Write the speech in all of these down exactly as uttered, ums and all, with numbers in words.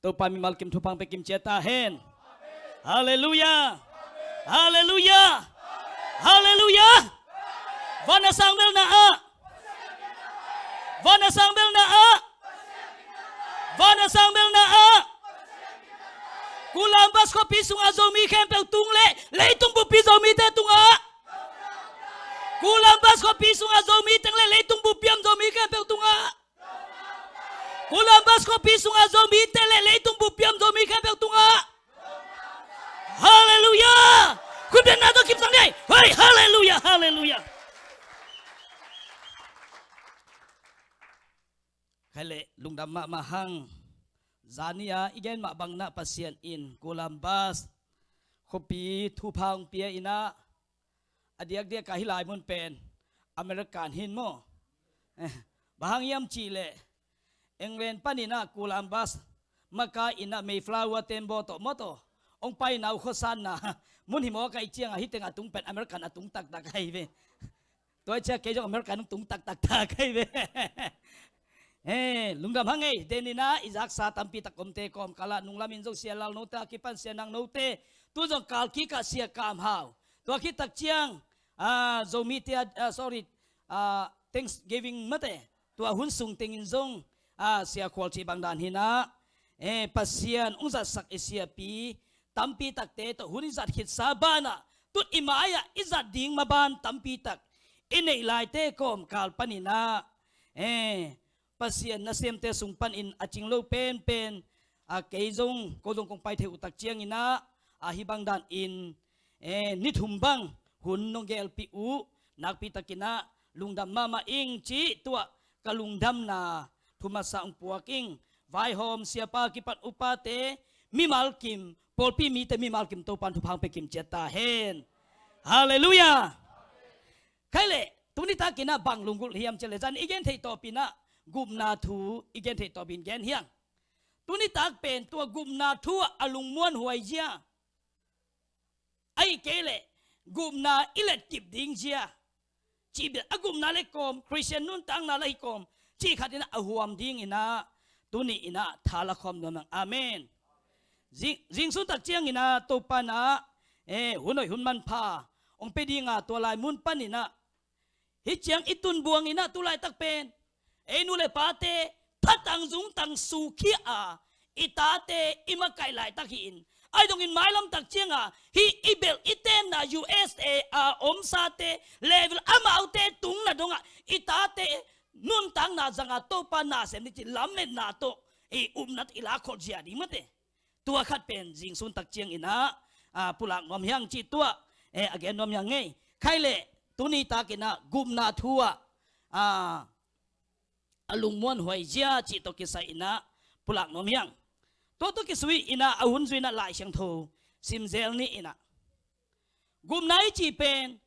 Topa mimal kim thupha hong pia kim ciat ta hen. Halleluiah. Halleluiah. Halleluiah. Van a sang belna ah. Van a sang belna ah. Van a sang belna ah. Columbus khuapi sungah Zomi khempeuh tung leh leitung buppi Zomite tungah. Columbus khuapi sungah Zomi teng leh leitung buppi om Zomi khempeuh tungah. Columbus khuapi sungah Zomi teng leh leitung buppi om Zomi khempeuh tungah. Halleluiah. Khutbetna tawh kipsak ni. Hoi, halleluiah, halleluiah. Khai leh lungdam mahmah hang. Zani-a i gen mah bangin ah Pasian in Columbus khuapi thupha hong pia in ah, a diakdiak ah hih lai mun pen American hi maw. Eh, bang hang hiam cih leh England panin ah Columbus makaih in ah Mayflower tembaw tawh maw tawh hong paina uh khuasanna mun hi mawk ahih ciangin hih teng a tung pen American a tung taktak ahi ve. Tua ciang kei zong American hong tung taktak ta kei ve. Eh, lungdam hang ei, den in ah i zaksa tampi tak omte kawmkal ah nunglam in zong Sia Lal Note a kipan Sia Nang Note, tu zong kal kik ah Sia Kam Hau. Tua khit tak ciang, ah, Zomite, ah, sorry, ah, Thanksgiving mate, tua hun sung teng in zong, ah, Sia Khual cih bang dan hi in ah, eh, Pasian hong zatsak i siapi tampi takte tawh hun i zat khitsa banah, tun i mai-ah i zat ding maban tampi tak i neih laite kawmkal panin ah, eh, Pasian nasemte sung panin a cing lo penpen, a kei zong, ko zong kong pai thei uh tak ciangin ah, a hih bang dan in, eh, ni thum bang hun nong gelpih uh, nakpi takin ah lungdam mahmah ing cih tua ka lungdamna thu masa hong puak ing. Vaihawm siapa kipan upate mimal kim, pawlpi mite mimal kim Topa'n thupha hong pia kim ciat ta hen. Halleluiah. Khai leh tuni takin ah bang lunggulh hiam cih leh zan i gen theih tawpin ah gupna thu i gen theih tawpin gen hi hang. Tuni tak pen tua gupna thu ah a lungmuanhuai zia, ahih kei leh gupna i letkip ding zia, cih bel a gupna le kawm, Khristian nuntakna le hi kawm cih khat in ah a huam dingin ah tuni in ah tha la khawm nuam hang. Amen. Zing, zing sun tak ciangin ah Topa'n ah, eh, hun hoih hun manpha hong pia ding a, tua lai mun panin ah hih ciang i tun buangin ah tu laitak pen ei nu le pate thatang zungtang sukhia a, i tate i makaih laitak hi in, ahi zongin mailam tak ciangin hih i belh i tenna U S A a omsate level amaute tungna dongah i tate nuntakna zanga Topa nasem ni cih lametna tawh i upna i lakhol zia ding mate. Tua khat pen zing sun tak ciangin ah, ah, pulak nuam hi hang cih tua, eh, a gen nuam hi hang ei. Khai leh tuni takin ah gupna thu ah, ah, a lungmuanhuai zia cih tawh kisai in ah pulak nuam hi hang. Tua tawh kisui in ah a hun zui in ah Lai Siangtho sim zel ni in ah. Gupna i cih pen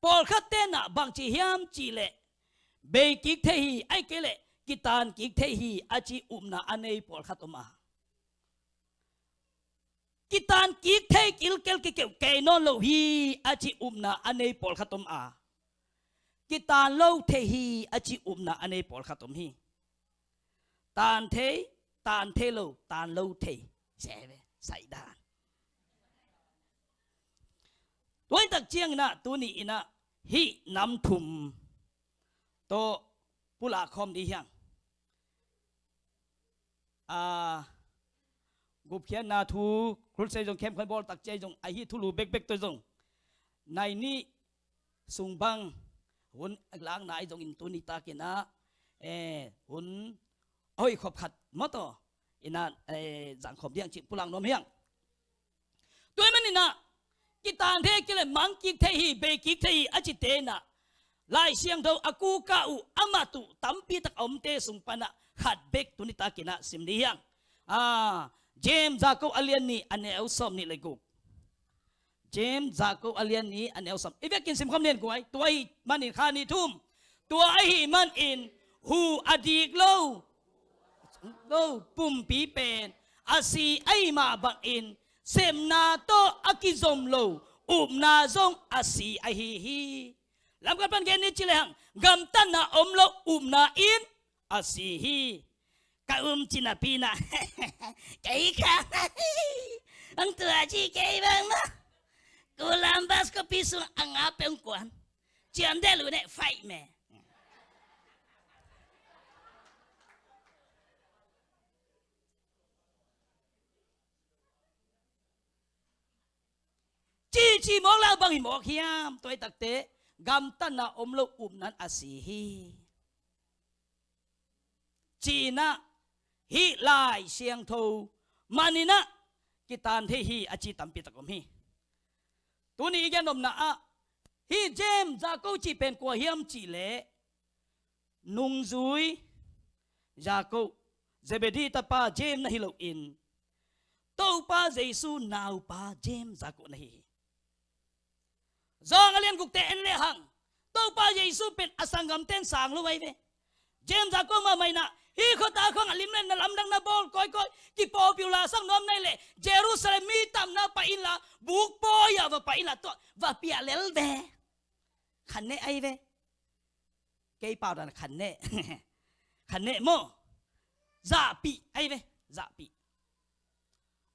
pawlkhat ten ah bangci hiam cih leh bei kik thei hi, ahih kei leh kitan kik thei hi a ci upna a nei pawlkhat om a. Kitan kik thei kilkel kikeuh kei nawn lo hi a ci upna a nei pawlkhat om a. Kitan lo thei hi a ci upna a nei pawlkhat om hi. Tan thei, tan thei lo, tan lo thei. Sai ve, sai dan. Tua hi tak ciangin ah tuni in ah hih nam thum tawh pulak khawm dih hi hang. Ah, gupkhiatna thu, crusade zong khemkhawm bawl tak ciang zong, ahi thulu bekbek tawh zong nai nih sung bang hun lakna ahi zongin tuni takin ah, eh, hun a hoih khop khat maw tawh in ah, eh, zang khawm dih hang cih pulak nuam hi hang. Tua ahih manin ah kitan thei kei leh mang kik thei hi, bei kik thei hi a cite in ah Lai Siangtho a kukah uh a mat uh tampi tak a omte sung pan ah khat bek tuni takin ah sim dih hi hang. Ah, James, Jakob a lian nih a neu sawm nih le guk. James, Jakob a lian nih a neu sawm. I vekin sim khawm ni in guai. Tua ahih manin kha nih thum. Tua ahih manin hu a dik lo, lo pumpi pen a si ahih mah bangin sepna tawh a kizom lo upna zong a si ahi hi. Lamkal pan gen ni ci lehang gamtatna om lo upna in a si hi. ka um ci napi-in ah, kei kha, ang tua ci kei bang maw, Columbus khuapi sung a nga peuh kuan ciam deh lu ne, faih me. Cici mawk le a bang hi mawk hiam? Tua hi takteh gamtatna om lo upna in a si hi. Ci-in ah hih Lai Siangtho manin ah kitan thei hi a ci tampi tak om hi. Tuni i gen nopna ah hih James, Jacob cih pen kua hiam cih leh nungzui Jacob, Zebedee tapa James na hi loin Topa Jesu naupa James, Jacob na hi hi. John a lian gukte en lehang Topa Jesu pen a sanggamte'n sang lo ahi ve. James, Jacob mahmah in ah hih khuata khawng ah limletna lamdang na bawl kawikawi, kipopular sak nuam na hih leh Jerusalem mi tamna pai inla, bukpawi ah va pai inla, tua va piah lel ve. Khan neh ahi ve. Kei pau dan khan neh. Khan neh maw. Zahpih ahi ve. Zahpih.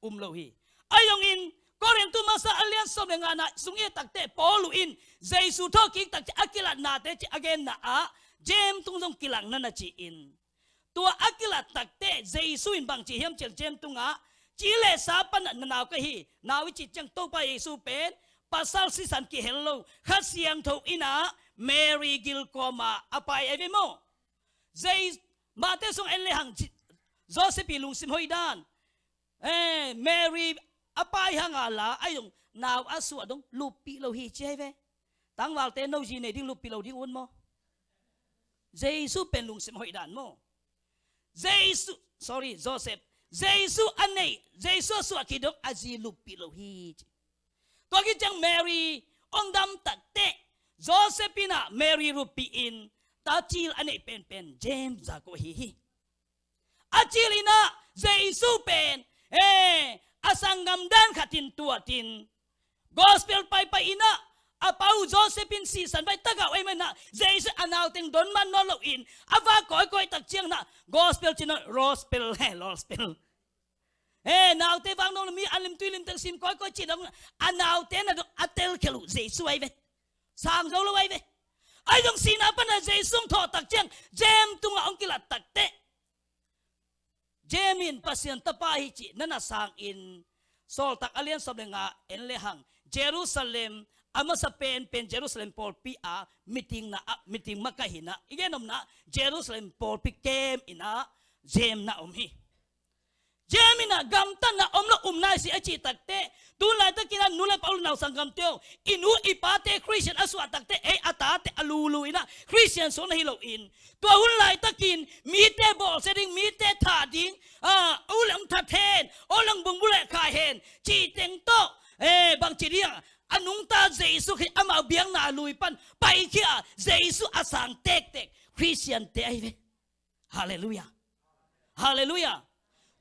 Um lo hi. Ahi zongin Korintu masa a lian sawm le ngana sung i et takteh Paul in Jesu thawhkik takteh a kilatnate cih a genna ah James tung zong kilangna na ci-in, tua a kilat takteh Jesu in bang ci hiam cih leh James tungah, ci le sa pan ah na nau ka hi. Nau i cih ciang Topa Jesu pen pasal sisan kihel lo, Kha Siangtho in ah Mary gil kawmah a pai ahi ve maw. Jei, Matthai sung en lehang ci, Joseph i lungsim hoih dan, eh, Mary a pai hang a la, ahi zong nau a suah dong luppih lo hi ci ahi ve. Tangvalte no zi nei ding luppih lo ding un maw. Jesu pen lungsim hoih dan maw. Jesu, sorry, Joseph, Jesu a nei, Jesu a suah khit dong a zi luppih lo hi ci. Tua khit ciang Mary hong dam takteh Joseph in ah Mary luppih in ta cil a neih penpen James, Jacob ahi hi. A cil in ah Jesu pen, eh, a sanggam dan khat in tuat in, gospel paipai in ah, a pa uh Joseph in sisan vai tagah uh ahih manin ah, Jesu a nauteng don man nawn loin a va kawikawi tak ciangin ah, gospel cih nawn, gospel, he, gospel. He, naute vak nawn lo, mi an lim tui lim teng sim kawikawi cih nawn, a naute na dong a telkhialh uh Jesu ahi ve. Sang zo lo ahi ve. Ahi zong sihna pan ah Jesu hong thawh tak ciang James tungah hong kilat takteh James in Pasian tapa hi cih na na sangin, Sawltak a lian sawm le nga en lehang, Jerusalem, a masa penpen Jerusalem pawlpi ah meeting na ah, meeting makaihna, i gen nopna Jerusalem pawlpi camp in ah James na om hi. James in ah gamtatna om lo upna i si a cih takteh, tun laitakin ah nu le pa u le nau sanggamte aw, i nu i pate Christian a suah takteh, ei a tate a lulu in ah Christian suak na hi loin, tua hun laitakin mite bawlsia ding, mite thah ding, ah, u leng that hen, u leng bungbuleh khai hen cih teng tawh, eh, bangci ding a, a nungta Jesu Khrist amau biakna lui pan paikhia a, Jesu a sang tektek Christian-te ahi ve. Halleluiah. Halleluiah.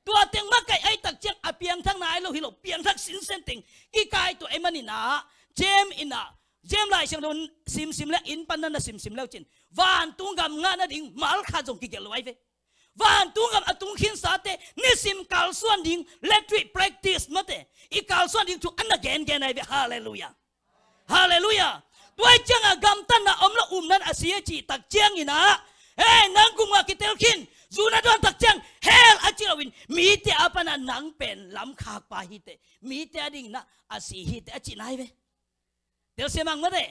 Tua teng makaih ahih tak ciang a piangthakna ahi lo hi lo, piangthak sinsen teng kikaituah ahih manin ah, James in ah, James Lai Siangtho simsim le inn pan na na simsim le uh cin, vantung gam ngah nading malkhat zong kigelh lo ahi ve. Vantung gam a tung khinsate nisim kalsuan ding, retreat practice mate, i kalsuan ding thu a na gengen ahi ve. Halleluiah. Halleluiah. Tua ahih ciangah gamtatna om lo upna in a si a cih tak ciangin ah, eh, nang kum nga kitel khin, zu na dawn tak ciang hell a ci loin, mite a pan ah nang pen lamkhakpa hi teh, mite a dingin ah a si hi teh a cihna hi ve. Telsiam ang mate.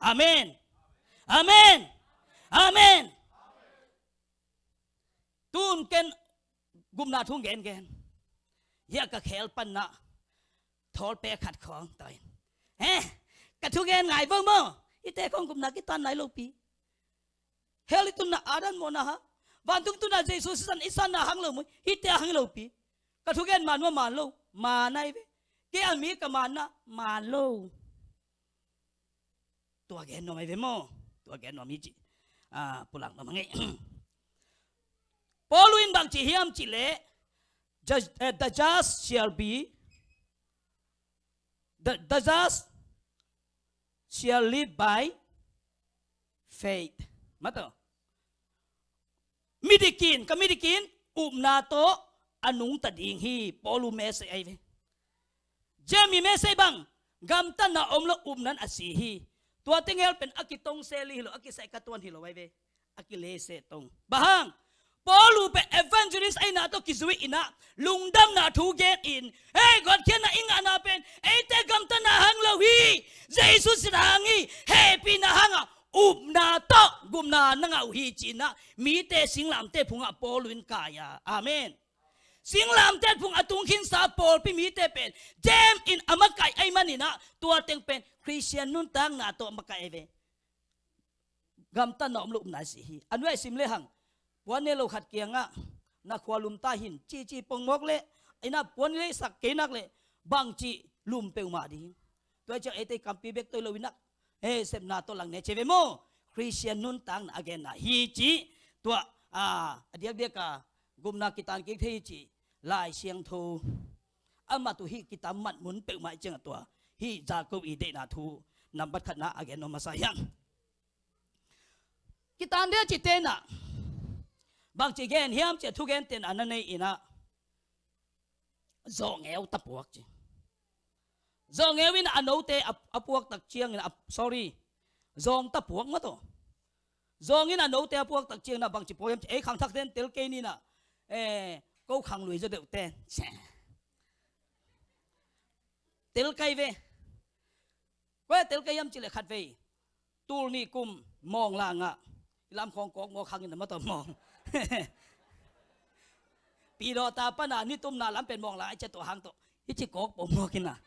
Amen. Amen. Amen. Tun ken gupna thu gengen. Hih a ka khel pan ah thawl pek khat khawng tawh in. He, ka thugen ngai vo maw? Hihte khawng gupna kitan nai lopi. Hell i tunna a dan mawhna ha. Vantung tunna Jesu sisan i sanna hang lo maw? Hihte a hang lopi. Ka thugen man maw? Man lo. Man ahi ve. Kei a mi ka manna man lo. Tua gen nuam ahi ve maw? Tua gen nuam hi ci. Ah, pulak nuam a ngei. Paul in bang ci hiam cih leh, "Ju-, eh, the just shall be, the, the just shall live by faith." Mataw. Midik in, ka midik in, upna tawh a nungta ding hi. Paul' message ahi ve. James' message bang, gamtatna om lo upna in a si hi. Tua teng hel pen a kitong sel hi lo, a kisai ka tuan hi lo ahi ve. A kile se tong. Bang hang, Paul' pen evangelist ahihna tawh kizui in ah, lungdamna thu gen in, hei, gawtkhiatna i ngahna pen eite gamtatna hang lo hi, Jesu sin hang hi, hehpihna hang a, upna tawh gupna na ngah uh hi ci-in ah, mite singlamteh phungah Paul in kai a. Amen. Singlamteh phung a tung khinsa pawlpi mite pen James in a makaih ahih manin ah, tua teng pen Khristian nuntakna tawh a makaih ahi ve. Gamtatna om lo upna i si hi. A nuai sim le hang, puan ne lo khat kiangah, na khua lum ta hen, cici pongmawk leh, inn ah puan i leisak kei nak leh, bangci lum peuhmah ding. Tua ciang eite kampi bek toi lo in ah, he, sepna tawh lang ne ci ve maw. Khristian nuntakna a genna hi ci, tua, a, a diakdiak a gupna kitan kik thei hi ci, Lai Siangtho a mat uh hih kitam mat mun peuhmah i ciangah tua, hih Jakob' deihna thu nambat khatna a gen nuam masa hi hang. Kitan ding a cihte in ah, bangci gen hiam cih leh thugente in ah na nei in ah, zawngeu tapuak ci. Zawngeu in a note a, a puak tak ciangin ah, sorry, zawng tapuak maw taw. Zawng in a note a puak tak ciangin ah bangci puak hiam cih leh, ei khangthakte'n tel kei ni in ah, eh, ko khang lui zaw deuh te'n. Tel kai ve. Koi a tel kai hiam cih leh khatvei, tul nih kum Mawnglang ah, i lam khawng kawk mawk hang in ah maw taw, mawng. Pidawta pan a nitumna lam pen Mawnglang a i ciah tuah hang tawh, hih ci kawk pongmawk in ah,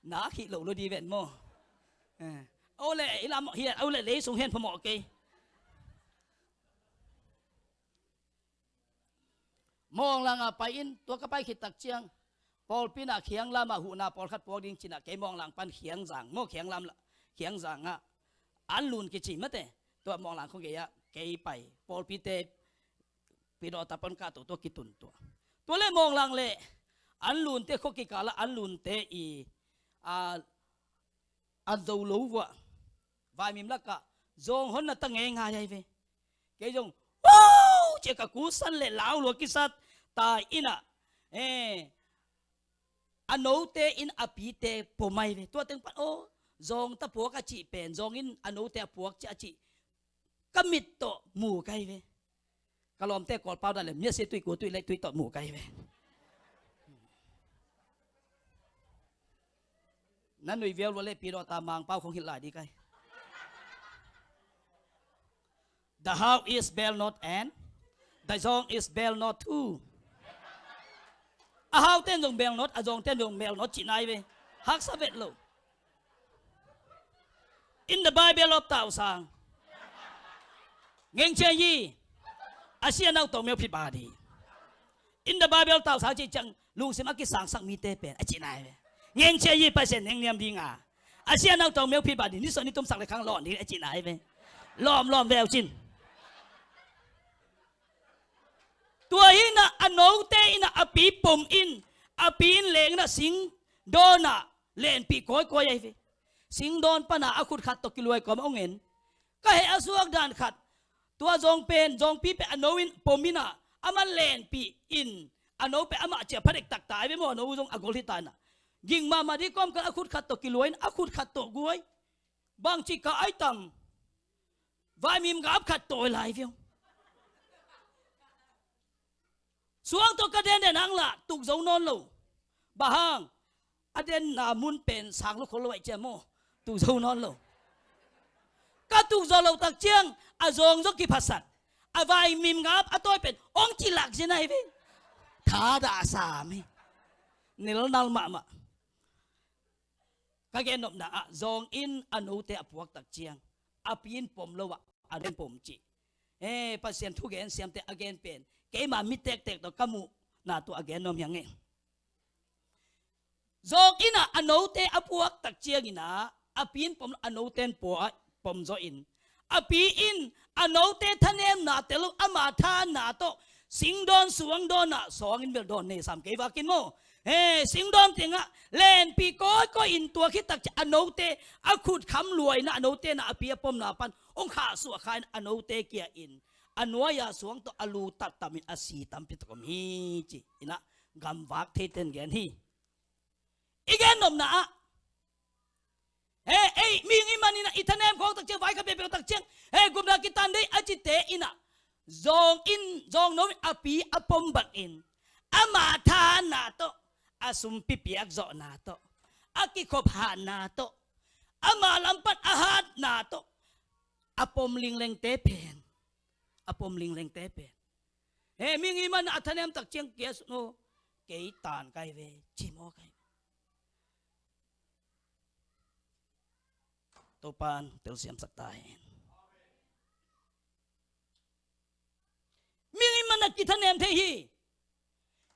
na khih lo lo ding ven maw. Eh, o leh i lam hian, o leh lei sung hian phamawh kei. Mawnglang ah pai in, tua ka pai khit tak ciang, pawlpi in ah khiang lam ah huhna pawlkhat puak ding ci-in ah, kei Mawnglang pan Khiangzang maw, khiang lam la, Khiangzang ah Anlun kici mate, tua Mawnglang khua gei ah kei pai, pawlpite Pidawta pan ka to tua kitun tua. Tua leh Mawnglang leh Anlunte khua kikal ah Anlunte i, a, a zo lo uh ah, vaimim lakah zawng honna ta ngeingai ahi ve. Kei zong, "Wow!" ci-a ka kusan leh lau lua kisat tai in ah, eh, a note in a pite pom ahi ve. Tua teng pan, aw, zawng tapuak a cih pen, zawng in a note a puak ci a cih ka mit tawh mu ka hi ve. Ka lawmte Kawlpau dan leh, miasi tui kua tui leh tui tawh mu ka hi ve. Na nui viau lua leh Pidawta Mangpau khong hilh lai ding ka hi. The house is built not and the song is built not too. A hau ten zong built not, a zawng ten zong built not cihna hi ve. Haksa vet lo. In the Bible of Tausang, ngengcia yi, a sia nau tong meu phit ba di. In the Bible Tausang cih ciang lungsim a kisangsak mite pen a cihna hi ve. Ngengcia yi, Pasian nengniam ding a, a sia nau tong meu phit ba di, nisuah nitumsak leh khang lawn ding a cihna hi ve. Lawmlawm veu cin. Tua hi in ah a note in ah a pi pom in, a pi in leng in ah sing dawn ah lenpih kawikawi ahi ve. Sing dawn pan ah a khut khat tawh kiluai kawm ah hong en. Ka heh a suak dan khat, tua zawng pen, zawngpi pen a no in pom in ah, aman lenpih in, a no pen amah ciah phadek taktak ahi ve maw, a no zong a gol hi ta in ah. Ging mahmah ding kawmkal a khut khat tawh kiluai in, a khut khat tawh guai. Bangci ka ai tam. Vaimim gap khat tawi lai viau. Suang tawh ka den den hang lah tuk zo nawn lo. Bang hang, a denna mun pen sang lo khol lo aih ciang maw, tuk zo nawn lo. Ka tuk zo lo tak ciang a zawng zaw kiphatsat, a vaimim gap a tawi pen hong kilak zin ahi ve. Thadah sam hi. Nilnal mahmah. Ka gennopna ah zawng in a note a puak tak ciang, a pi in pom lo ah a no in pom cih, eh, Pasian thugen siamte a gen pen keima mit tektek tawh ka muhna tawh a gen nuam hi hang e. Zawng in ah a note a puak tak ciangin ah a pi in pom lo, a note in pua, pom zaw in, a pi in a note thanemna tel lo, ama thahatna tawh singdawn suangdawn ah sawng in bel dawn nei sam kei vakin maw. He, singdawn tengah lenpih kawikawi in, tua khit tak ciang a note a khut kham lua in ah, a note in ah a pi a pomna pan hong khahsuah kha in a note kia in a nuai-a suang tawh a lu tattam in a si tampi tak om hi ci-in ah gamvak theite'n gen hi. I gen nopna ah, he, ei, mihing i hih manin ah i thanem khawng tak ciang, vai khat peuhpeuh tak ciang, he, gupna kitan dei a cite in ah zawng in, zawng no in a pi a pom bang in ama thahatna tawh, a sumpi piak zawhna tawh, a kikhop hatna tawh, ama lam pan a hatna tawh a pom linglengte pen, a pom linglengte pen, he, mihing i hih manin a thanem tak ciang kia sun aw, kei tan ka hi ve, ci mawk hi. Topa'n telsiamsak ta hen. Mihing i hih manin a kithanem thei hi.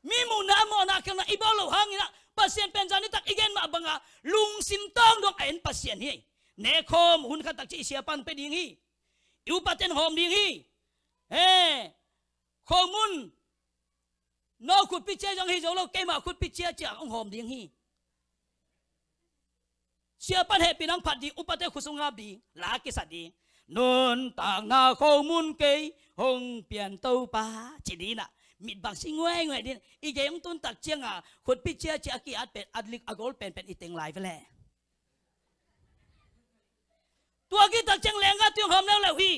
Mi muhna mawhna khialhna i bawl loh hangin ah Pasian pen zan nitak i gen mah banga lungsim tawng dong a en Pasian hi. Nekhawm hun khat tak ciang i siapa'n pia ding hi. I upate'n hawm ding hi. He, khomun no khutpi cia zong hi zo lo, keima khutpi cia ciang hong hawm ding hi. Siapa'n hehpihna hong phat ding, upate khut sung ngap ding, la kisa ding. Nuntakna khomun kei hong pian Topa ci ding in ah, mit bang si nguainguai ding in, i gei hong tun tak ciang a khutpi cia cia a ki-at pen, a lik a gol penpen i teng lai ve leh. Tua khit tak ciang leenggah tui hong hawm leuleu hi.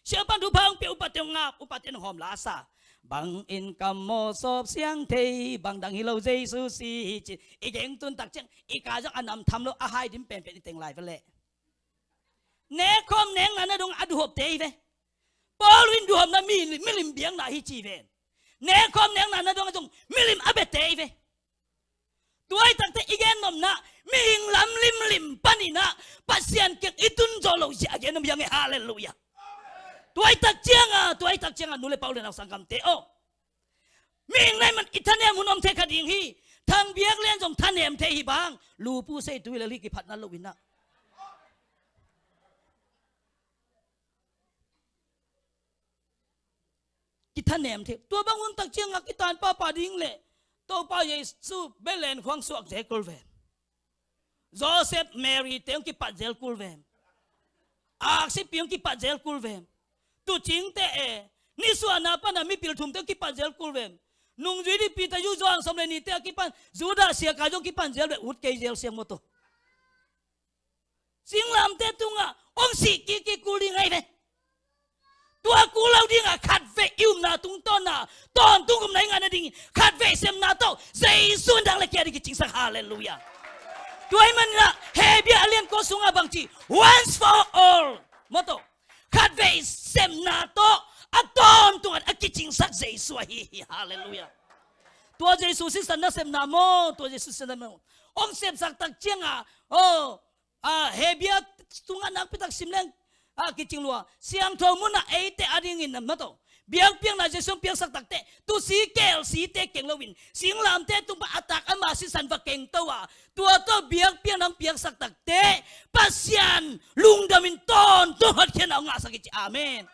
Siapa'n thupha hong pia, upate hong ngap, upate'n hong hawm, la sa. Bang in ka mawhsawp siang thei, bang dang hi lo Jesu si hi ci-in i gei hong tun tak ciang i ka zong a nam tham lo, a hai dim penpen i teng lai ve leh. Nekhawm nekna na dong a duhhopte hi ve. Paul in duhhopna mi, milim biakna hi ci ven. Nekhawm nekna na dong a zong milim a biate hi ve. Tua i takte i gen nopna, mihing lam limlim panin ah Pasian kiang i tun zo lo zia a gen om hi hang e. Halleluiah. Tua i tak ciang a, tua i tak ciang a nu le pa, u le nau, sanggamte aw, mihing na hih man i thanem hun om thei kha ding hi. Thang Biak Lian zong thanem thei hi bang, lupu sei tui le li kiphatna lo in ah. Kithanem thei. Tua bang hun tak ciang a kitan pahpah ding leh Topa Jesu Bethlehem khuang suak zel kul vem. Joseph, Mary te hong kipat zel kul vem. Aksipi hong kipat zel kul vem. Tuucingte e, nisuahna pan a mipil thumte hong kipat zel kul vem. Nungzui ding Peter, Johan, sawm le nite a kipan, Judas Iskariot hong kipan zel vem, ut kei zel siang maw tawh. Singlamteh tungah hong sih kik kik kul ding ahi ve. Tua kul lo dingah khatvei i upna tungtawn a, tawntung upna i ngah nading khatvei sepna tawh Jesu in dang le kia ding kicingsak. Halleluiah. Tua ahih manin ah Hebru a lian kua sungah bangci, once for all, maw tawh, khatvei sepna tawh a tawntung a kicingsak Jesu ahi hi. Halleluiah. Tua Jesu sisan nasepna maw, tua Jesu sisan nasepna maw, hong sepsak tak ciangah, oh, a, Hebru sungah nakpi tak sim leng, a, kicing lua, siangtho munah eite adingin, maw tawh, biakpiakna Jesu hong piaksak takteh, tuusi kelsite keng loin singlamteh tung pan a tak ama sisan va kengto a, tua tawh biakpiakna hong piaksak takteh Pasian lungdamin tawntung hotkhiatna hong ngahsak hi ci. Amen.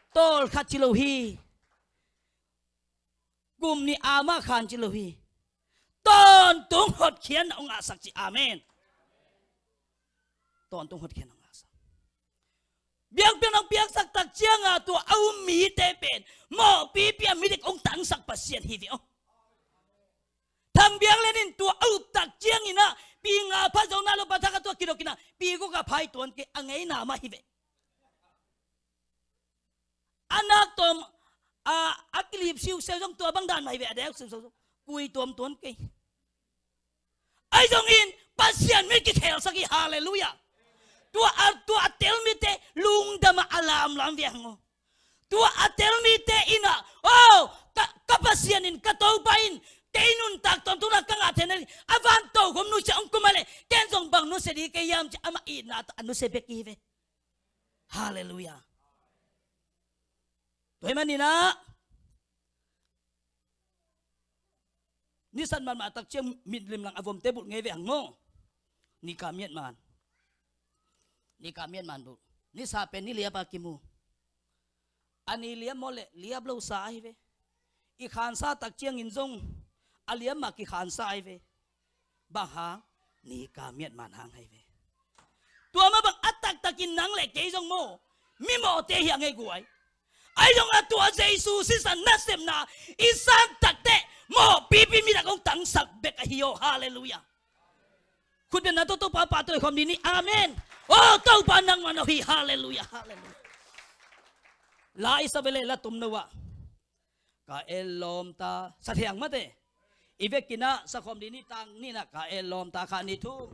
Tawlkhat ci lo hi. Kum nih a mah khan ci lo hi. Tawntung hotkhiatna hong ngahsak ci. Amen. Tawntung hotkhiatna hong ngahsak. Biakpiakna hong piaksak tak ciangah tua a um mite pen mawhpipi a midik hong tangsak Pasian hi ve aw. Thang Biak Lian in tua a up tak ciangin ah pi nga pha zo nai lo, pa thak a tua kidok in ah pi guk a phai tuan kei, a ngeina mah hi ve. A nak tawm, a, a kilip siusiau zong tua bang dan mah hi ve, a dek siusiau zong kui tuam tuan kei. Ahi zongin Pasian mit kikhelsak hi. Halleluiah. Tua a, tua a tel mite lungdam a, a lamlam ve hang aw. Tua a tel mite in ah, oh, ka, ka Pasian in, ka Topa in kei nuntak tawntungna ka ngah theihna ding a van tokhom nusia hong kum a leh ken zong bang nusia ding ka hiam ci-a amah itna tawh a nusia bek hi ve. Halleluiah. Tua ahih manin ah, ni sat mahmah tak ciang mitlimlang a vomte bulh ngei ve hang maw. Nika miat man. Nika miat man bulh. Ni sa pen ni liap a kimu. A ni liap maw leh liap lo sa ahi ve. I khansa tak ciangin zong a liap mah kikhansa ahi ve. Bang hang? Nika miat man hang ahi ve. Tua mah bang a taktakin nang le kei zong maw, mimawhte hi hang e guai. Ahi zongin a tua Jesu sisan nasepna i san takteh mawhpipi mitak hong tangsak bek ahi aw. Halleluiah. Khutbetna tawh Topa pahtawi khawm dih ni. Amen. Aw Topa nangmah na hi. Halleluiah. Halleluiah. La i sa ve leh la tom no ah. Ka et lawmta sa thiang mate. I vekin ah sa khawm dih ni. Tang nihna, ka et lawmta kha ni thum.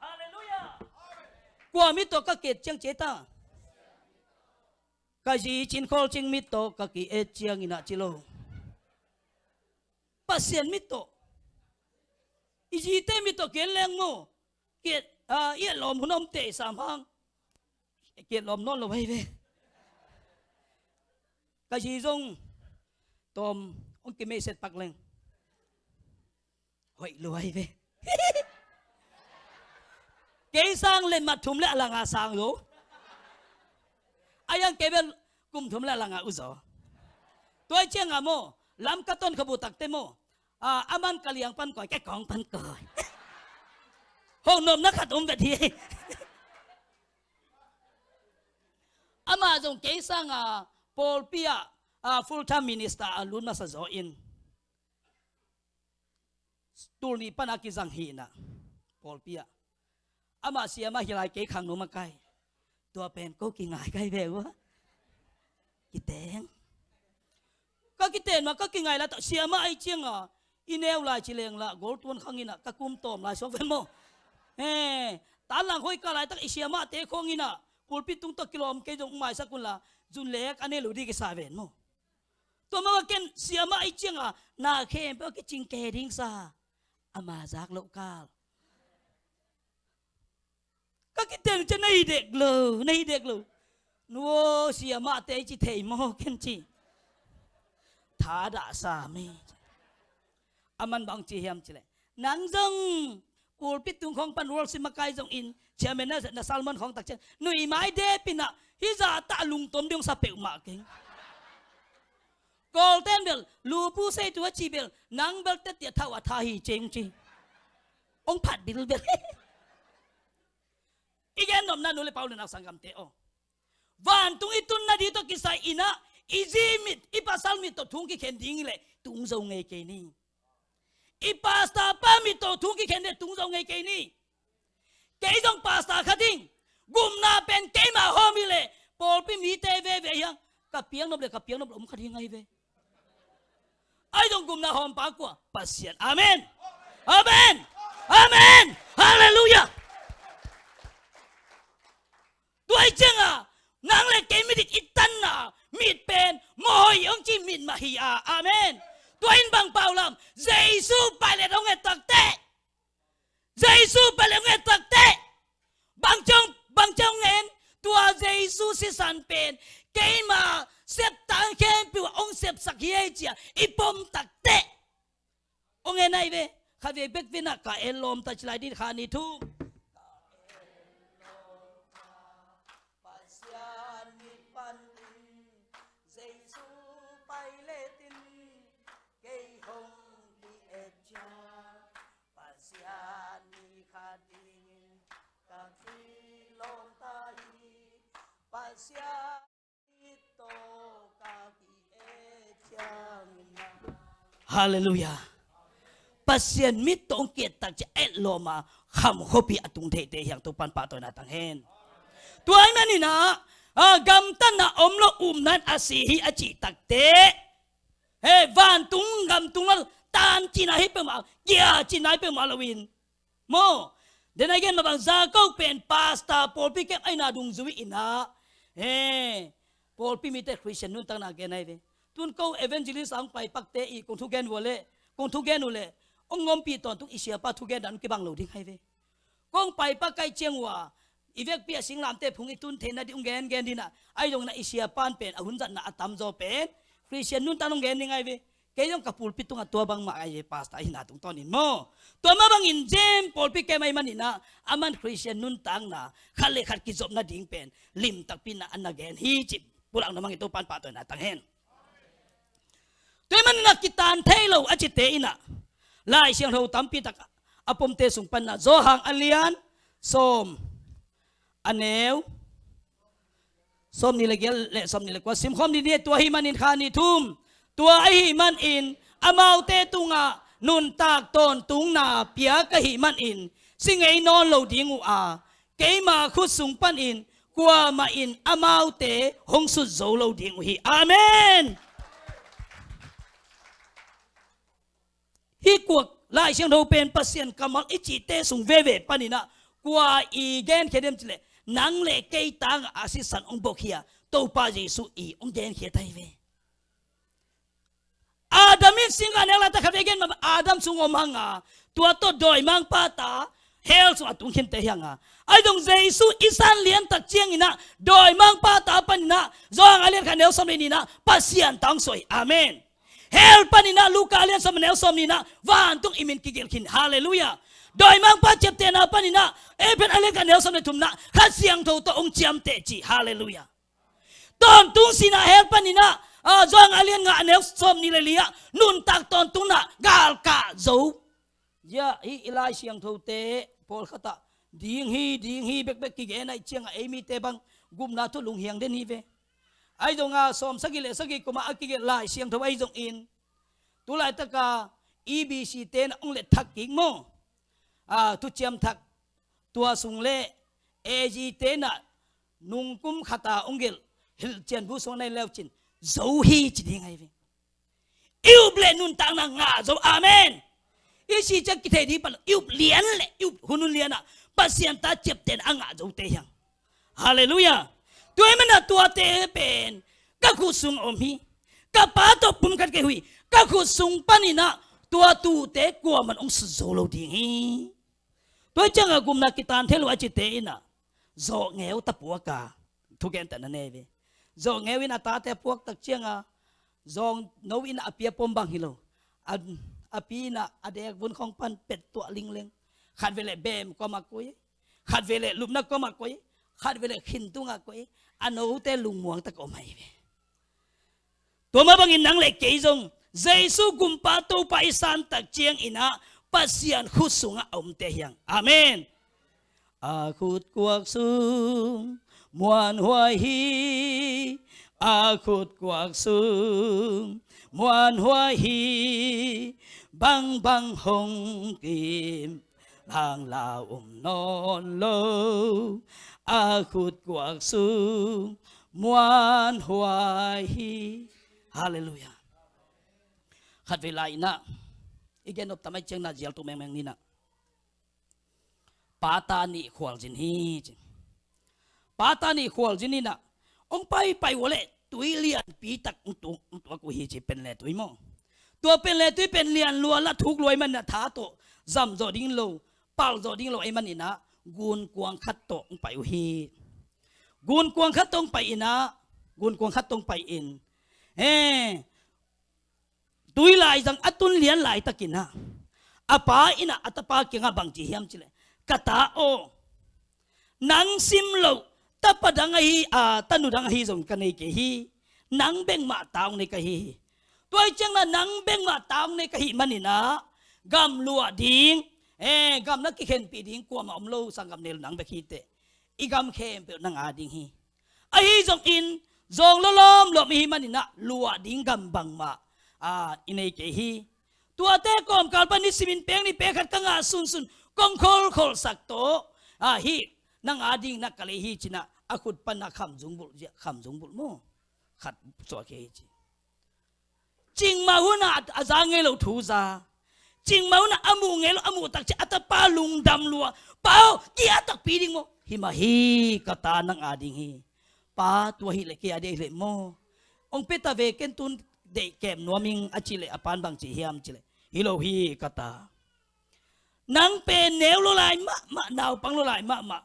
Halleluiah. Kua mit tawh ka ki-et ciang ci ei ta? Ka zi Cin Khawl Cing mit tawh ka ki-et ciangin ah ci lo. Pasian mit tawh. I zite mit tawh ki-et leng maw, ki-et, ah, i et lawm hun a om teh sam hang. Ki-et lawm nawn lo ahi ve. Ka zi zong tawm hong kimeiset pak leng hoih lo ahi ve. Kei sang letmat thum le a langa sang zo. A yang kei bel kum thum le a langa uh zaw. Tua ahih ciangin maw, Lamka ton khabu takteh maw, ah, aman ka liang pan kawi, kei kong pan kawi. Hong nopna khat om vet hi. Amah zong kei sanga pawlpi ah, ah, full time minister a lut masa zaw in, tul nih pan a kizang hi in ah, pawlpi ah. Amah siamah hi lai, kei khangno makai. Tua pen ko kingai kai ve uh a. Kiteng. Ka kiten mah ka kingai lai tak, siamah ahih ciangin i neu lai ci leng lah goltuan khang in ah ka kum tawm lai suak ve maw. Eh, tanlang hoih kah lai tak i siamahte khawng in ah pulpit tung tawh kilawm kei zong maisak un la, zun lek a nei lo dih kisa ven maw. Tua mah bang ken siamah ahih ciangin na khempeuh a kicing kei ding sa. Ama zak loh kal. Ka kiten uh ciang na hi dek lo, na hi dek lo. Nuaw, siamahte i ci thei maw ken ci. Thadah sa mi. Aman bang ci hiam ci leh, nang zong pulpit tung khawng pan worship makai zongin, chairman na, na sermon khawng tak ciang nui mai dep in ah, hih zah tah lungtom ding sa peuhmah keng. Kawlten bel lupu sei tu a ci bel, nang bel tetiah thau a tha hi ceng ci. Hong phat bilbel. I gen nopna nu le pa u le nau sanggamte aw, vantung i tunna ding tawh kisai in ah, i zi mit, i pasal mit tawh thu kikhen ding hi leh tung zo ngei kei ni. I pastor pa mit tawh thu kikhen ding tung zo ngei kei ni. Kei zong pastor kha ding, gupna pen keima hawm hi leh, pawlpi mite veve hiang, ka piaknop le ka piaknop le om kha ding ahi ve. Ahi zong gupna hawmpa kua? Pasian. Amen. Amen. Amen. Halleluiah. Tua ahih ciangin nang le kei midik i tanna mit pen mawhhoih hong ci mit mah hi a. Amen. Tua in bang pau lam, Jesu Pilat hong et takteh, Jesu Pilat hong et takteh, bang ciang, bang ciang hong en? Tua Jesu sisan pen keima septan khempeuh ah hong sepsak hi ei ci-a i pom takteh hong en ahi ve. Khatvei bek vei in ah ka et lawmta ci lai dih, kha ni thum. Pasian mit panin Jesu Pilat in kei hong ki-et ciang, Pasian mi khat dingin ka kilawm ta hi. Pasian mit tawh ka ki-et ciangin ah. Halleluiah. Pasian mit tawh hong ki-et tak ciang et lawm a kham khuapi a tung theite hiang Topan pahtawina tang hen. Tua ahih manin ah, a gamtatna om lo, upna in a si hi a cih takteh, he, vantung gam tung lo, tan cihna hi peuhmah, kia cihna hi peuhmah loin, maw, den a gen mah bang, Jacob pen pastor, pawlpi kem ahihna dungzui in ah, he, pawlpi mite Christian nuntakna gen ahi ve. Tun ko evangelist a hong paipakte i kong thugen uh leh, kong thugen uh leh, hong ompih tawntung i siapa thugen dan hong kibang lo ding ahi ve. Kong paipak ka hih ciang uh a, i vekpi a singlamteh phung i tun theihna ding hong gengen ding in ah, ahi zongin ah i siapa in pen a hun zatna a tamzaw pen Christian nuntakna hong gen ding ahi ve. Kei zong ka pulpit tungah tua bangmah ahi ve, pastor ahihna tungtawnin maw. Tua mah bangin James pawlpi kem ahih manin ah, aman Khristian nuntakna khat le khat kizop nading pen limtakpi in ah a na gen hi cih pulakna mah bangin Topa'n pahtawina tang hen. Tua ahih manin ah kitaan thei lo a cite in ah, Lai Siangtho tampi tak a pomte sung panin ah, Johan a lian sawm, a neu sawmnih le giat le sawmnih le kua simkhawm ni. Tua ahih manin kha ni thum, tua ahih manin amaute tungah nuntak tawntungna pia ka hih manin si ngei nawn lo ding uh a, keima khut sung panin kuamah in amaute hong sut zo lo ding uh hi. Amen. Hih kuak Lai Siangtho pen Pasian kammal i cihte sung veve panin ah kua i genkhia diam cih leh, nang le kei tangah a sisan hong buak hi a, Topa Jesuh i hong genkhia ta hi ve. Adam in singgah nek laitak khat vei gen mah, Adam sung om hang a, tua tawh dawimangpa ta hell sungah tung khinte hi hang a, ahi zong Jesuh i san lian tak ciangin ah dawimangpa ta panin ah Johan a lian khat neu sawm le nih in ah Pasian ta hong suah hi. Amen. Hell panin ah Luka a lian sawm a neu sawmnih in ah vantung i min kigelh khin. Halleluiah. Dawimangpa ciaptehna panin ah Efesa a lian khat neu sawm le thum in ah Kha Siangtho tawh hong ciamteh ci. Halleluiah. Tawntung sihna hell panin ah, ah, Johan a lian nga a neu sawmnih le li ah nuntak tawntungna galkah zo. Hih i Lai Siangthote pawlkhat ah ding hi, ding hi bekbek kigen ahih ciangah ei mite bang gupna thu lunghiang den hi ve. Ahi zongah sawmsagih le sagih kumah a kigelh Lai Siangtho ahi zongin, tu laitakah E B C te in ah hong let thak kik maw. Ah, thuciam thak tua sung le A G te in ah nung kum khat a hong gelh hilhcianbu sung a nei leu cin zo hi ci ding ahi ve. I up le nuntakna ngah zo. Amen. I si ciang kithei ding pan i up lian le i up hun hun lian ah Pasian ta ciaptehna a ngah zote hi hang. Halleluiah. Tua ahih manin ah tuate pen ka khut sung om hi. Ka Pa tawh pumkhat ka hi uh hi. Ka khut sung panin ah tua tuute kuamah in hong sut zo lo ding hi. Tua ciangah gupna kitaan thei lo a cite in ah zawhngeu tapuak a thugentatna nei ve. Zawhngeu in a tate a puak tak ciangah zawhno in a pi a pom bang hi lo. A, a pi in ah a deek vun khawng pan pet tuah lingleng. Khat vei leh beem kawmah koih, khat vei leh lupna kawmah koih, khat vei leh khin tungah koih. A note lungmuang tak om ahi ve. Tua mah bangin nang le kei zong Jesuh Gumpa Topa i san tak ciangin ah Pasian khut sungah a omte hi hang. Amen. A khut kuak sung muanhuai hi, a khut kuak sung muanhuai hi, bangbang hong kim lang la um nawn lo, a khut kuak sung muanhuai hi. Halleluiah. Khat vei lai in ah i gen nop tam ahih ciangin ah zial tuk mengmeng ni in ah, pa ta nih khualzin hi ci. Pa ta nih khualzin in ah hong paipai uh leh tui lianpi tak hong tuak, hong tuak uh hi ci, Penle tui maw. Tua Penle tui pen lian lua, la thuk lua ahih manin ah tha tawh zam zawh ding lo, palh zawh ding lo ahih manin ah gunkuang khat tawh hong pai uh hi. Gunkuang khat tawh hong pai in ah, gunkuang khat tawh hong pai in, eh, tui laizang a tun lian laitakin ah a pa in ah a tapa kiangah bang ci hiam cih leh, ka ta aw, nang sim loh tapa dang ahi, a, tanu dang ahi zong ka nei kei hi. Nang bek mah ta hong nei ka hi hi. Tua ahih ciangin ah nang bek mah ta hong nei ka hih manin ah gam luah ding, eh, gam na kikhenpih ding kuamah om lo, sanggam nei lo, nang bek hi teh. I gam khempeuh nang a ding hi. Ahi zongin zawng lo lawmlawm i hih manin ah luah ding gam bangmah, a, i nei kei hi. Tuate kawmkal pan nisimin peng nih peng khat ka ngah sunsun kong kholkholsak tawh, a, hih nang a ding na ka lei hi ci-in ah a khut pan ah khamzung bulh, khamzung bulh maw, khat suah khia hi ci. Cikmah hun ah a za ngei lo thu za. Cikmah hun ah a muh ngei lo, a muh tak ciang a tapa lungdam lua. Pa aw, ki-at takpi ding maw? Hi mah hi, ka ta nang a ding hi. Pa, tua hi leh kei a ding hi leh maw? Hong pia ta ve, ken tun deih kem nuam ing, a cih leh a pa'n bang ci hiam cih leh, hi lo hi, ka ta. Nang pen neu lua lai mahmah, naupang lua lai mahmah,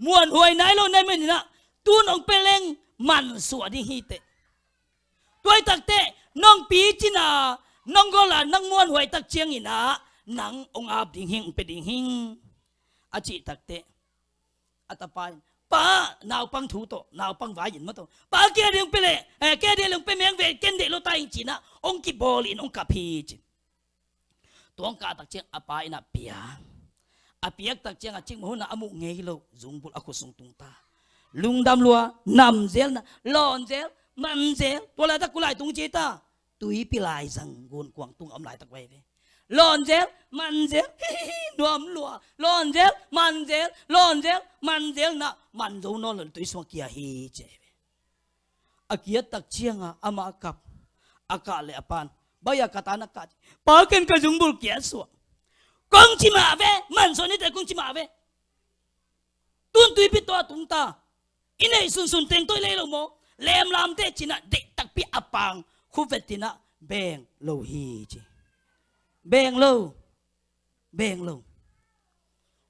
muanhuai nai lo na hih manin ah tun hong pia leng mansuah ding hi teh. Tua hi tak teh nong picin a, Nong gol a nang muanhuai tak ciangin ah nang hong ap ding hing, hong pia ding hing, a cih takteh a tapa in, "Pa, naupang thu tawh naupang vai in maw tawh, pa, kei a ding hong pia leh, eh, kei a ding hong pia meng ve, ken deih lo ta ing," ci-in ah hong kibawl in hong kap hi ci. Tua hong kah tak ciang a pa in ah pia. A piak tak ciang a cikmah hun ah a muh ngei lo zungbulh a khut sung tung ta. Lungdam lua, nam zel na, lawn zel, man zel, tua laitak kulh lai tung ci ta. Tuipi laizang gunkuang tung a om laitak vai ve. Lawn zel, man zel, nuam lua, lawn zel, man zel, lawn zel, man zel na, man zo nawn lo tui sung kia hi ci ve. A kiat tak ciang a amah a kap, a kah leh a pa'n, "Bai a ka ta na kah, pa, ken ka zungbulh kiat suak," kong ci mah ve, man suak ni teh kong ci mah ve. Tun tuipi tawh a tung ta, i neih sunsun teng tawh i lei lo maw? Lemlamte ci-in ah deih takpi a pang khu vet in ah beng lo hi ci. Beng lo. Beng lo.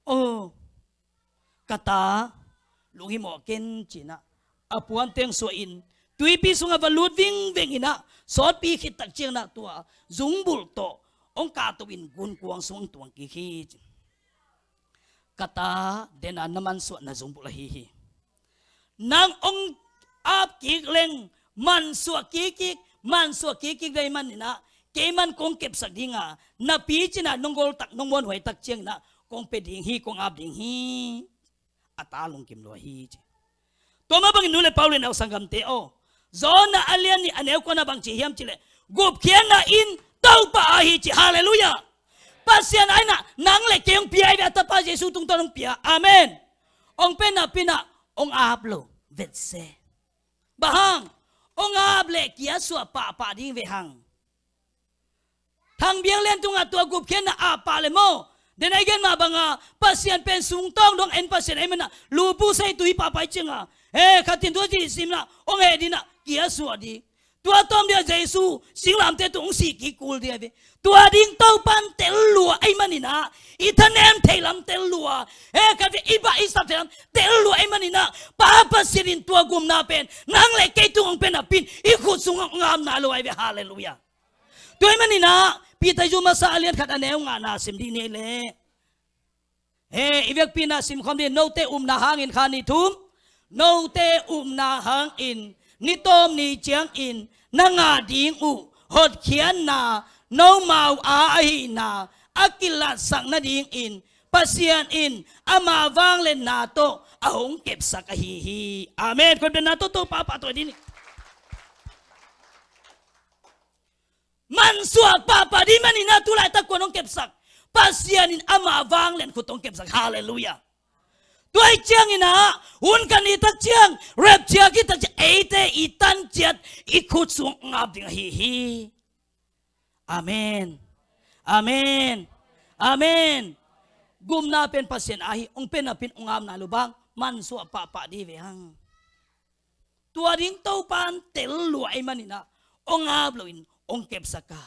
"Aw, ka ta, lunghimawh ken," ci-in ah a puan teng suah in tuipi sungah va lut vingveng in ah sawtpi khit tak ciang ah tua zungbulh tawh hong kahto in gunkuang sung hong tuang kik hi ci. "Ka ta, den a na mansuah na zungbulh ahi hi. Nang hong ap kik leng mansuah kik kik, mansuah kik kik dei manin ah keiman kong kepsak ding a, na picin ah nong gol tak, nong muanhuai tak ciangin ah kong pia ding hi, kong ap ding hi," a ta lungkim lua hi ci. Tua mah bangin nu le pa, u le nau, sanggamte aw, Jonah a lian nih a neu kuana bang ci hiam cih leh, gupkhiatna in Topa aa hi ci. Halleluiah. Pasian aa in ah nang le kei hong pia ahi ve, a tapa Jesu tungtawn hong pia. Amen. Hong pia napi-in ah hong ap lo vetse. Bang hang? Hong ap leh kiatsuah pahpah ding ve hang. Thang Biang Lian tungah tua gupkhiatna ap pah leh maw, den a i gen mah banga Pasian pen sungtawng dong en Pasian ahih manin ah lupu sei tui pahpah hi cianga, he, khat in tua cih sim in ah hong heh ding in ah kiatsuah ding. Tua tawm ding a Jesu singlamteh tungah hong sih kik kul ding ahi ve. Tua ding Topa'n tel lua ahih manin ah, i thanem theih lam tel lua, he, khat vei i bah i sap theih lam tel lua ahih manin ah, Pa Pasian in tua gupna pen nang le kei tungah hong pia napi-in i khut sungah hong ap nai lo ahi ve. Halleluiah. Tua ahih manin ah Peter zu masa a lian khat a neu ngana sim dih ni leh, he, i vekpi-in ah simkhawm dih. Note upna hangin, kha ni thum. Note upna hangin ni tawp ni ciangin na ngah ding uh hotkhiatna, nomau a ahihna a kilatsak nadingin Pasian in ama vangliatna tawh a hong kepsak ahi hi. Amen. Khut beng in ah Topa pahtawi dih ni. Mansuah pahpah ding manin ah tu laitak kua'n hong kepsak? Pasian in ama vanglian khut hong kepsak. Halleluiah. Tua ahih ciangin ah hun khat ni tak ciang, rapture khit tak ciang eite i tan ciat i khut sung hong ap ding ahi hi. Amen. Amen. Amen. Gupna pen Pasian aa hi, hong pia napi-in hong ap nai lo, bang hang? Mansuah pahpah ding ve hang. Tua ding Topa'n tel lua ahih manin ah hong ap loin hong kepsak a,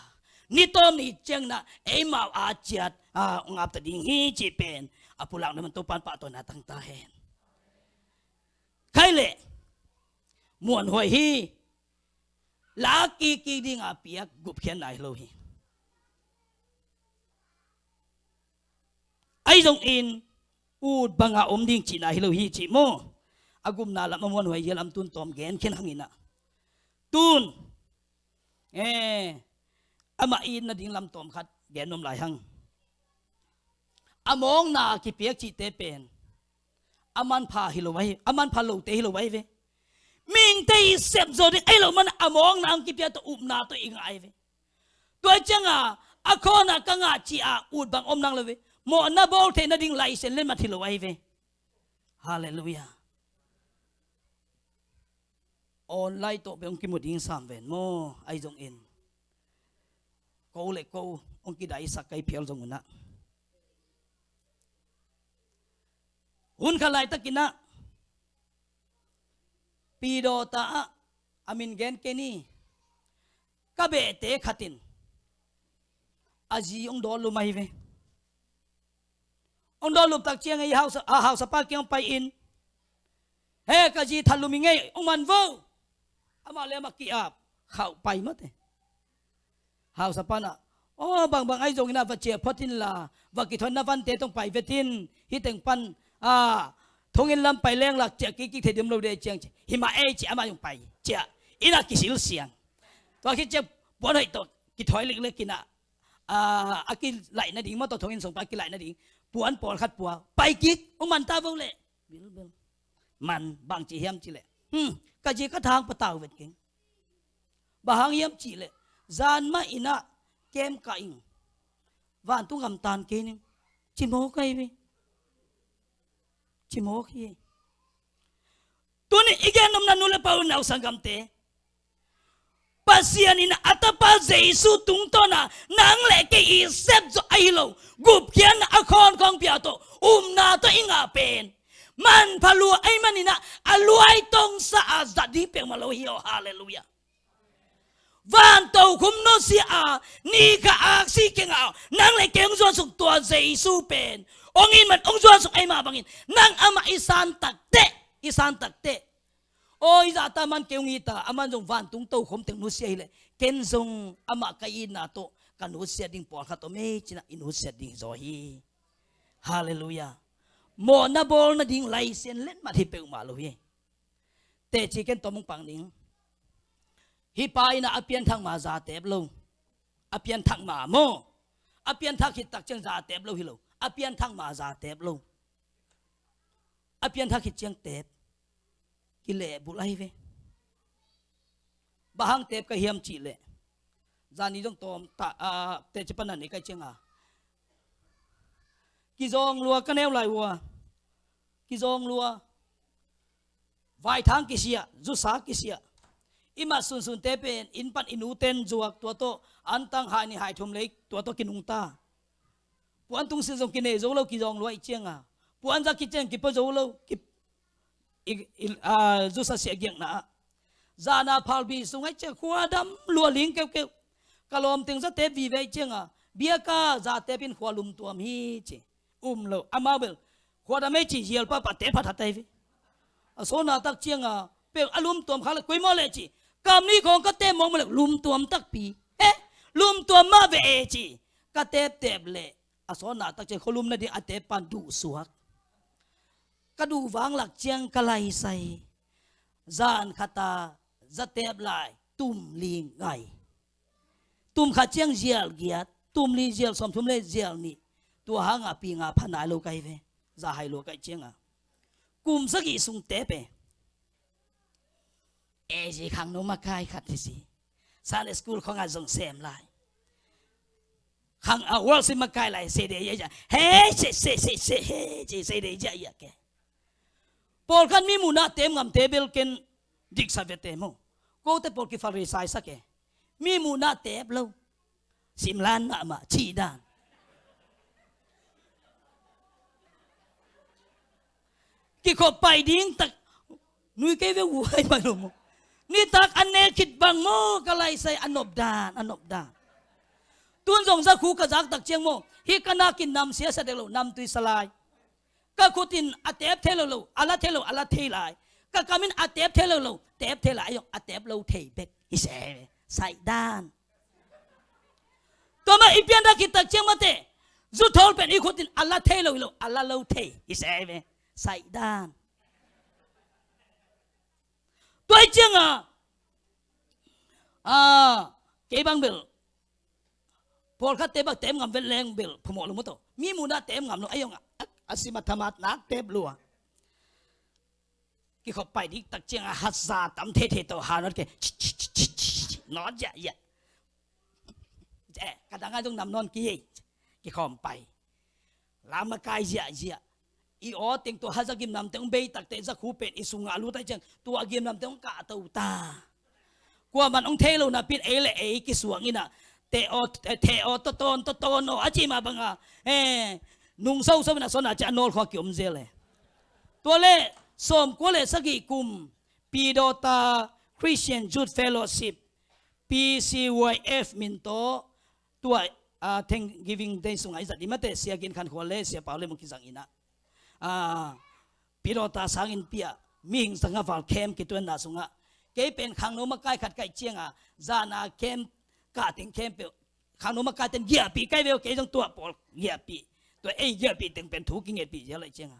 ni tawp ni ciangin ah eimau a ciat, a, hong ap ta ding hi cih pen a pulak nuam in Topa'n pahtawina tang ta hen. Khaih leh muanhuai hi. Lak kikkik ding a piak gupkhiatna hi lo hi. Ahi zongin ut banga om ding cihna hi lo hi cih maw? A gupna lam a muanhuai hi a lam tun tawm gen khin hang in ah. Tun, eh, amah itna ding lam tawm khat gen nuam lai hang. A mawkna kipiak cihte pen a manpha hi lo ahi, a manpha lote hi lo ahi ve. Mihingte i sep zo ding ahi lo manin a mawkna hong kipia tawh upna tawh i ngah ahi ve. Tua cianga a khawna ka ngah ci-a ut bang om nang lo ve. Mawhna bawl theih nading license letmat hi lo ahi ve. Halleluiah. Online tawh bek hong kimu ding sam ven maw? Ahi zongin ko le ko hong kidaisak ka hi phial zong un ah, hun khat laitakin ah Pidawta ah, a min gen kei ni, ka behte khat in a zi hong dawt lum ahi ve. Hong dawt lum tak ciang ei hausa, a hausapa kiang hong pai-in, "He, ka zi that lum hi ing ei, hong man vo." Amah le amah ki-ap, khauh pai mate. Hausa pan ah, "Aw, bangbang ahi zongin ah va ciah phot inla, va kithawi na vante tawh pai vet in, hih teng pan, ah, thonginn lam pai leng lak ciah kik kik thei ding om lo de," ciang ci. "Hi mah ei," ci, amah zong pai ciah. Inn ah kisil siang. Tua khit ciang puan hoih tawh kithawi leklek in ah, ah, a kilaih nading, mawtaw thonginn sung pan a kilaih nading puan pawlkhat pua. "Pai kik, hong man ta vo leh." Bilbel. "Man, bang ci hiam?" ci leh, "Hmm, ka zi ka tha hong patau vet keng." "Bang hang hiam?" cih leh, "Zan mah in ah kem kah ing, vantung gam tan kei ning," ci mawk ahi ve. Ci mawk hi. Tuni i gen nopna nu le pa, u nau sanggamte, Pasian in a tapa Jesu tungtawn a nang le kei i sep zawh ahi lo, gupkhiatna a khawn khawng pia tawh, upna tawh i ngah pen manpha lua ahih manin ah, a luai tongsa a zat ding peuhmah lo hi aw. Halleluiah. Van tokhom nusia a, ni khat aksi kingah a, nang le kei hong zuan suk tua Jesu pen, hong it man hong zuan suk ahih mah bangin, nang amah i san takteh, i san takteh. Aw, i zahta man kei hong it a, aman zong vantung tokhom teng nusia hileh, ken zong amah ka itna tawh ka nusiat ding pawlkhat om ei, ci-in ah i nusiat ding hi zaw hi. Halleluiah. Mawhna bawl nading laisian letmat hi peuhmah lo hi. Teci ken tawm hong pang ning. Hih pa in ah a pianthak ma zatep lo. A pianthak ma maw. A pianthak khit tak ciang zatep lo hi lo. A pianthak ma zatep lo. A pianthak khit ciang tep. Kilehbulh ahi ve. Bang hang tep ka hiam cih leh, zani zong tawm ta, ah, teci pan a nei ka hih ciang a, kizawng lua ka neu lai uh a. Kizawng lua. Vaithang kisiah, zusa kisiah. I mat sunsunte pen inn pan i nuten zuak, tua tawh antang hai nih hai thum lei, tua tawh kinungta. Puan tungsilh zong kinei zo lo, kizawng lua i hih ciang a. Puan zak khit ciang kipua zo lo, ki, i, i, a, zusa siah giakna ah. Zan a phalbi sung a hih ciang khuadam lua ling keukeu. Ka lawm teng zatep vive a hih ciang a, biakna zatep in khua lumtuam hi ci. Um lo, amau bel khuadam ei ci, zial pahpah tep phathat ahi ve. A sawtna tak ciang a, peuh a lumtuam kha leh, koi maw leh ci. Kam nih khawng ka tep mawk maw leh, lumtuam takpi. Eh, lumtuam mah ve e ci. Ka teptep leh, a sawtna tak ciang khualum nading a tep pan duh suak. Ka duh vang lak ciang ka laisai. Zan khat a zatep lai, tum li ngai. Tum khat ciang zial giat, tum li zial sawmthum le zial nih. Tua hang a pi nga pha nai lo ka hi ve. Za hai lua ka hih ciang a. Kum sagih sung tep e. A zi khangno makai khat hi si. Sunday school khawng ah zong sem lai. Khang a worship makai lai, se de ya ya. He, se, se, se, se, he, se, se de ya ya ke. Pawlkhat mi muhna tep ngamte bel ken diksa vete maw. Kote pawl kifalrisai sak e. Mi muhna tep lo. Simlan mahmah, cih dan. Kikhop pai ding tak, nui kei ve uai mah lo maw. Nitak a nek khit bang maw, ka laisai a nop dan, a nop dan. Tun zong zakhu ka zak tak ciang maw, hih ka nak in nam siasia dek lo, namtui sa lai. Ka khut in a tep thei lo lo, a la thei lo, a la thei lai. Ka kam in a tep thei lo lo, tep thei lai, a zong a tep lo thei bek. I se, saih dan. Tua mah i pianthak khit tak ciang mate, zuthawl pen i khut in a la thei lo hi lo, a la lo thei. I se ve, saih dan. Tua i ciang a, a, kei bang bel, pawlkhatte bang tep ngam vet leng bel, phamawh lo maw taw. Mi muhna tep ngam lo, a zong a, a, a sim a thamat nak tep lua. Kikhop pai dik tak ciang a hatza tam thei thei tawh ha nawt ke. Nawt ziahziah. Eh, ka dang a zong nam nawn kei. Kikhawm pai. Lam a kai ziahziah. I aw teng tua hatza gimnamte hong bei takteh zakhu pen i sungah a lut ahih ciang tua gimnamte hong kahto ta. Kuaman hong thei lo napi in ei le ei kisuang in a, te aw, te aw, tawtawn, tawtawn aw, a ci mah bang a, eh, nung soso in a sawtna ciang a nawlkhua kiom zel e. Tua leh sawmkua le sagih kum, Pidawta Christian Youth Fellowship, P C Y F min tawh, tua, ah, Thanksgiving Day sungah i zat ding mate, Sia Gin Khan Khual le Sia Pau Lem hong kizang in a. Ah, Pidawta sangin pia, mihing zanga val camp kituanna sungah. Kei pen khangno makai khat ka hih ciang a, zan a camp, kah teng camp peuh, khangno makaite in giahpih kei ve aw, kei zong tua pawl giahpih, tua ei giahpih teng pen thu kingetpih zel ahih cianga,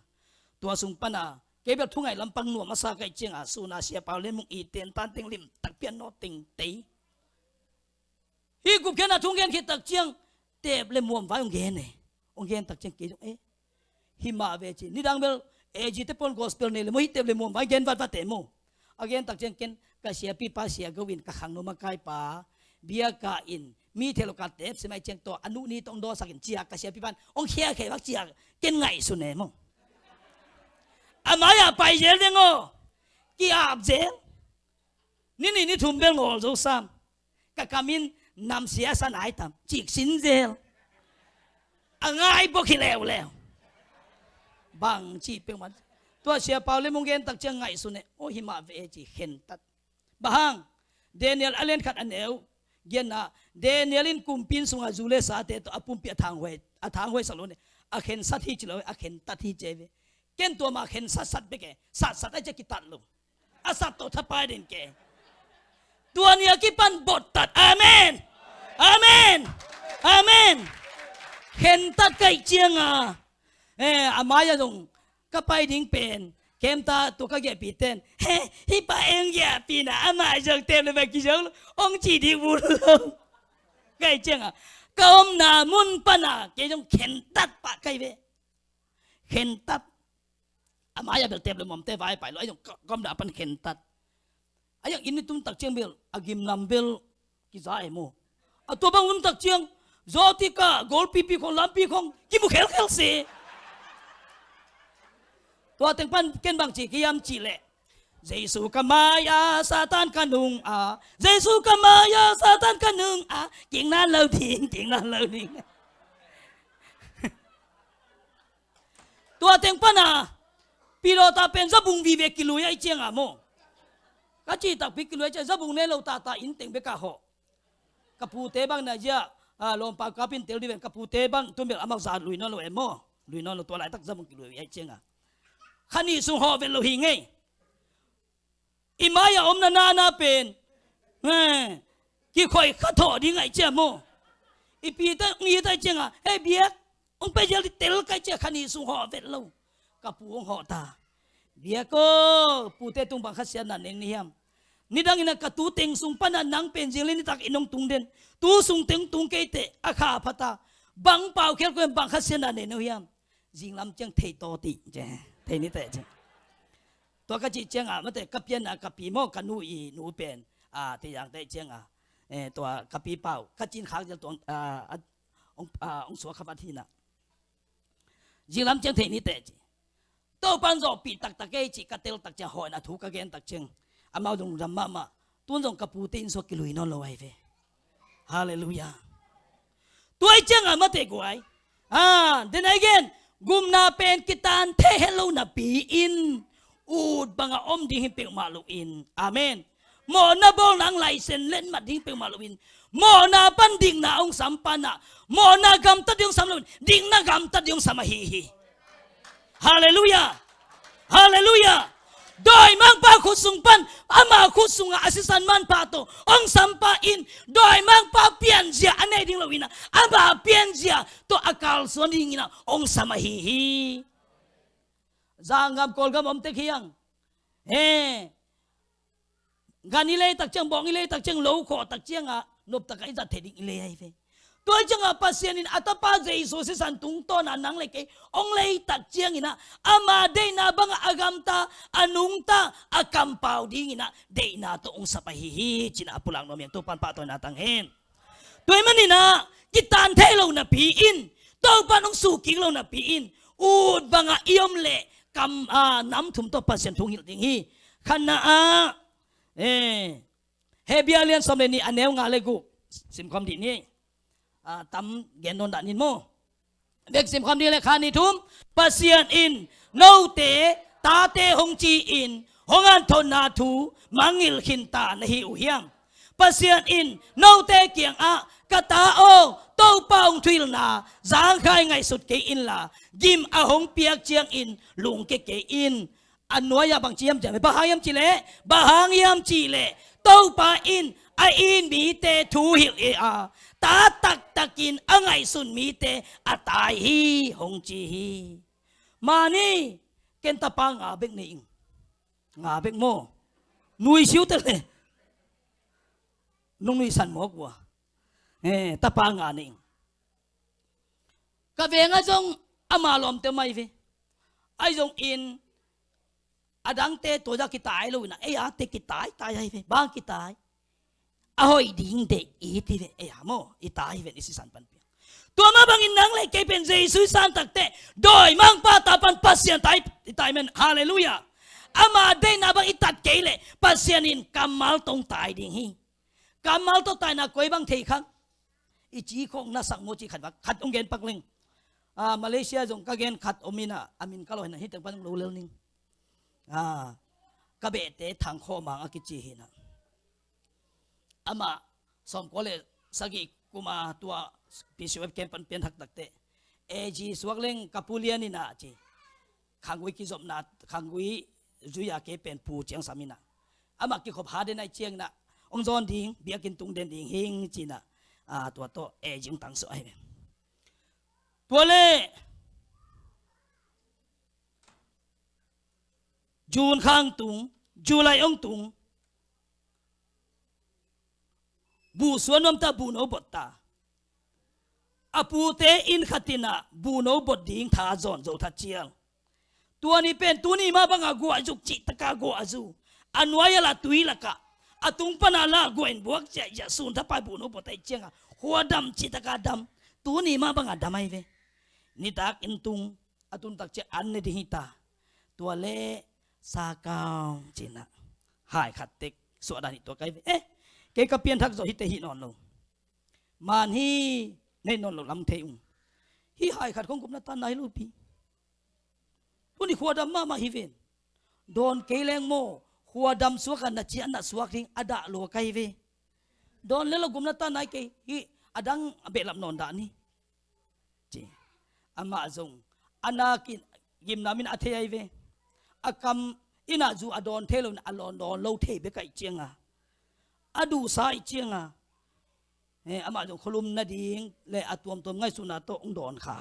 tua sung pana kei bel thungaih lampang nuam a sa ka hih cianga, sun a Sia Pau Lem Mung i ten tan teng limtak pian naw teng tei. Hih gupkhiatna thu hong gen khit tak ciang, teep le muam vai hong gen e. Hong gen tak ciang kei zong, eh, hi mah ve ci. Nidang bel A G te pawl gospel nei le maw, hih teep le muam vai gen vatvat e maw. A gen tak ciang ken ka siapipa Sia Go in ka khangno makaipa biakinn mi thei lo ka teep sim ahih ciang, tua a nuh ni tawh hong dawlsak in ci-a ka siapipa in hong khiakhia vak ci-a ken ngaihsun e maw. A mai-ah pai zel deng aw. Ki-ap zel. Ni nih ni thum bel ngawl zo sam. Ka kam in namsia sa nai tam, cik sin zel. A ngai bawk hi leuleu. Bang cih peuhmah. Tua Sia Pau Lem Mung gen tak ciang ngaihsun e, aw hi mah ve ci, khentat. Bang hang, Daniel a lian khat a neu giatna, Daniel in kumpi inn sunga zu le sate tawh a pumpi a thanghuai, a thanghuaisak lo ne, a khensat hi ci lo, a khentat hi ci ve. Ken tua mah khen satsat bek e, satsat ahih ciang kitat lo. A sat tawh thapai den ke. Tua ni a kipan bottat. Amen. Amen. Amen. Khentat ka hih cianga, eh, a mai-ah zong ka pai ding pen kemta tua ka giahpih ten, he, hih pa eng giahpihna amah zong tem le mah kizong lo, hong ci ding vul lo. Ka hih cianga, ka omna mun pana kei zong khentat pah ka hi ve. Khentat. A mai-ah bel teep le muamte vai pai lo, ahi zong ka, ka omna pan khentat. Ahi zong inn i tun tak ciang bel a gimnam bel kiza e maw. A tua bang hun tak ciang zawtika golpipi khong lampi khong kimu khelkhel se. Tua teng pan ken bang ci ka hiam cih leh, Jesu ka mai-ah, Satan ka nungah, Jesu ka mai-ah, Satan ka nungah, kingna lo ding, kingna lo ding. Tua teng pana pilawta pen zabung vive kilui ahih cianga maw. Ka cih takpi kilui ahih ciang zabung ne lo tata inn teng beka hawh. Ka pute bang na zia, ah, lawmpau kapin tel dih ven, ka pute bang tun bel amau za lui nawn lo em maw. Lui nawn lo, tua laitak zabung kilui ahih cianga kha nih sung hawh vet lo hi ngei. I mai-ah omna nana pen, eh, kikhoih kha thawh ding ahih ciang maw. I pite hong it ahih cianga, hei biak, hong pai zel dih tel ka hih ciang kha nih sung hawh vet lo. Ka pu hong hawh ta. Biak aw, pute tung bang khasiatna nei na hiam? Nidang ina ka tu teng sung pana nang pen zing le nitak inn hong tung den. Tu sung teng tung kei teh a kha pha ta. Bang pau khial ko hiam, bang khasiatna nei na hiam? Zinglam ciang thei tawh tih, ci. Thei ni teh ci. Tua ka cih cianga, mate ka pianna ka pi maw, ka nu i nu pen, a, thei zang teh cianga, eh, tua ka pi pau ka cin khak zel tua, a, a, ong, a, ong suak kha vat hi na. Zinglam ciang thei ni teh ci. Topan zawhpih taktak ei cih ka tel tak ciang, hawina thu ka gen tak ciang, amau zong ram mahmah. Tun zong ka pute inn sung kilui nawn lo ahi ve. Halleluiah. Tua ahih cianga mate guai, ah, then again, gupna pen kitan thei het lo napi-in, ut banga om ding hi peuhmah loin. Amen. Mawhna bawlna ang laisen letmat ding peuhmah loin, mawhna pan dikna hong sam pana, mawhna gamtat ding hong sam loin, dikna gamtat ding hong sam ahi hi. Halleluiah. Halleluiah. Dawimangpa khut sung pan, ama khut sunga a sisan manpha tawh hong sampa in, dawimangpa pianzia a nei ding loin ah, ama pianzia tawh a kalsuan dingin ah hong sam ahi hi. Zanggam Kawlgam om tek hiang, he, gan i lei tak ciang, bawng i lei tak ciang, lo khawh tak cianga noptaka i zat thei ding i lei ahi ve. Tua cianga Pasian in a tapa Jesu sisan tungtawna nang le kei hong lei tak ciangin ah, ama deihna banga a gamta, a nungta, a kampau dingin ah deihna tawh hong sap ahi hi, ci-in ah a pulak nuam hi hang. Topan pahtawina tang hen. Tua ahih manin ah kitan thei lo napi-in, Topan hong sukik lo napi-in, ut banga i om leh kam, ah, nam thum tawh Pasian thu hong hilh ding hi. Khatna ah, eh, Hebru lian sawm le nih a neu nga le guk simkhawm dih ni. Ah, tam gen nawn dah ning maw. Bek simkhawm dih le, khat nih thum. Pasian in note tate hong ci-in hong hanthotna thu mangngilh khinta na hi uh hiam? Pasian in note kiangah, ka ta aw, Topa hong thuhilhna zangkhai ngaihsut kei inla, gim a hong piak ciangin lungkia kei in. A nuai-ah bang ci hiam ciam, bang hang hiam cih leh, bang hang hiam cih leh, Topa in A it mite thu hilh hi a, ta taktakin a ngaihsun mite a tai hi hong ci hi. Mani, ken tapa nga bek nei ing. Nga bek maw? Nui siu te le. Nung nui san mawk ua. Eh, tapa nga nei ing. Ka veng a zong ama lawmte mai ve. Ai zong in a dangte tua za kitai lo ina, ei a te kitai tai ai ve. Bang kitai? A hoih ding deih i ti ve, ei a maw, i tai ve, i sisan pan piang. Tua mah bangin nang le kei pen Jesu i san takte, dawimangpa ta pan Pasian tai, i tai men, halleluiah. Ama deihna bang i tat kei le, Pasian in kammal tawh tai ding hi. Kammal tawh taina koi bang thei khang. I ci khong na sak maw ci khat bang, khat ong gen pak leng. Ah, Malaysia zong ka gen khat om ina, a min ka lo hina, hi teng pan lo lel ning. Ah, ka behte Thang Khaw Mang a kici hina. Amah sawmkua le sagih kuma tua P C F camp pan pian thak takte, A G suak leng ka pu lian ina ci. Khanggui kizopna, khanggui zui a kei pen pu ciang sam ina. Amah kikhop ha den ai ciang ina, ong zawn ding, biakinn tung den ding hing ci ina. Ah, tua tawh A G ong tang suah ai ve. Tua le June khang tung, July ong tung. Bu suan nuam ta, bu no bot ta. A pute inn khat ina bu no bot ding tha zawn zo that ciang. Tua ni pen, tuni mah banga guah zuk cih taka guah zu. A nuai a la tui laka. A tung pana la guah in buak ciah ciah sun thapai bu no bot ai cianga. Khua dam cih taka dam. Tuni mah banga dam ai ve. Nitak in tung. A tun tak ciah an ne ding hi ta. Tua le sa kaung cina. Hai khat tek suah dan hi tua kai ve. Eh, kei ka pian thak zawh hi te hi nawn lo. Man hi nei nawn lo lam thei ung. Hi hai khat khong gupna tan nai lo pi. Tuni khua dam mahmah hi ven. Dawn kei leng maw, khua dam suak a na ciah na suak ding a dah lo kai ve. Dawn le lo gupna tan nai kei hi a dang a behlap nawn dah ni. Ci. Amah zong a na kin gimna min a thei ai ve. A kam ina zu a dawn thei lo, a lawn dawn lo thei bek ai cianga. A duhsa ai cianga. Eh, amah zong kholum nading le a tuamtuam ngaihsutna tawh ong dawn kha.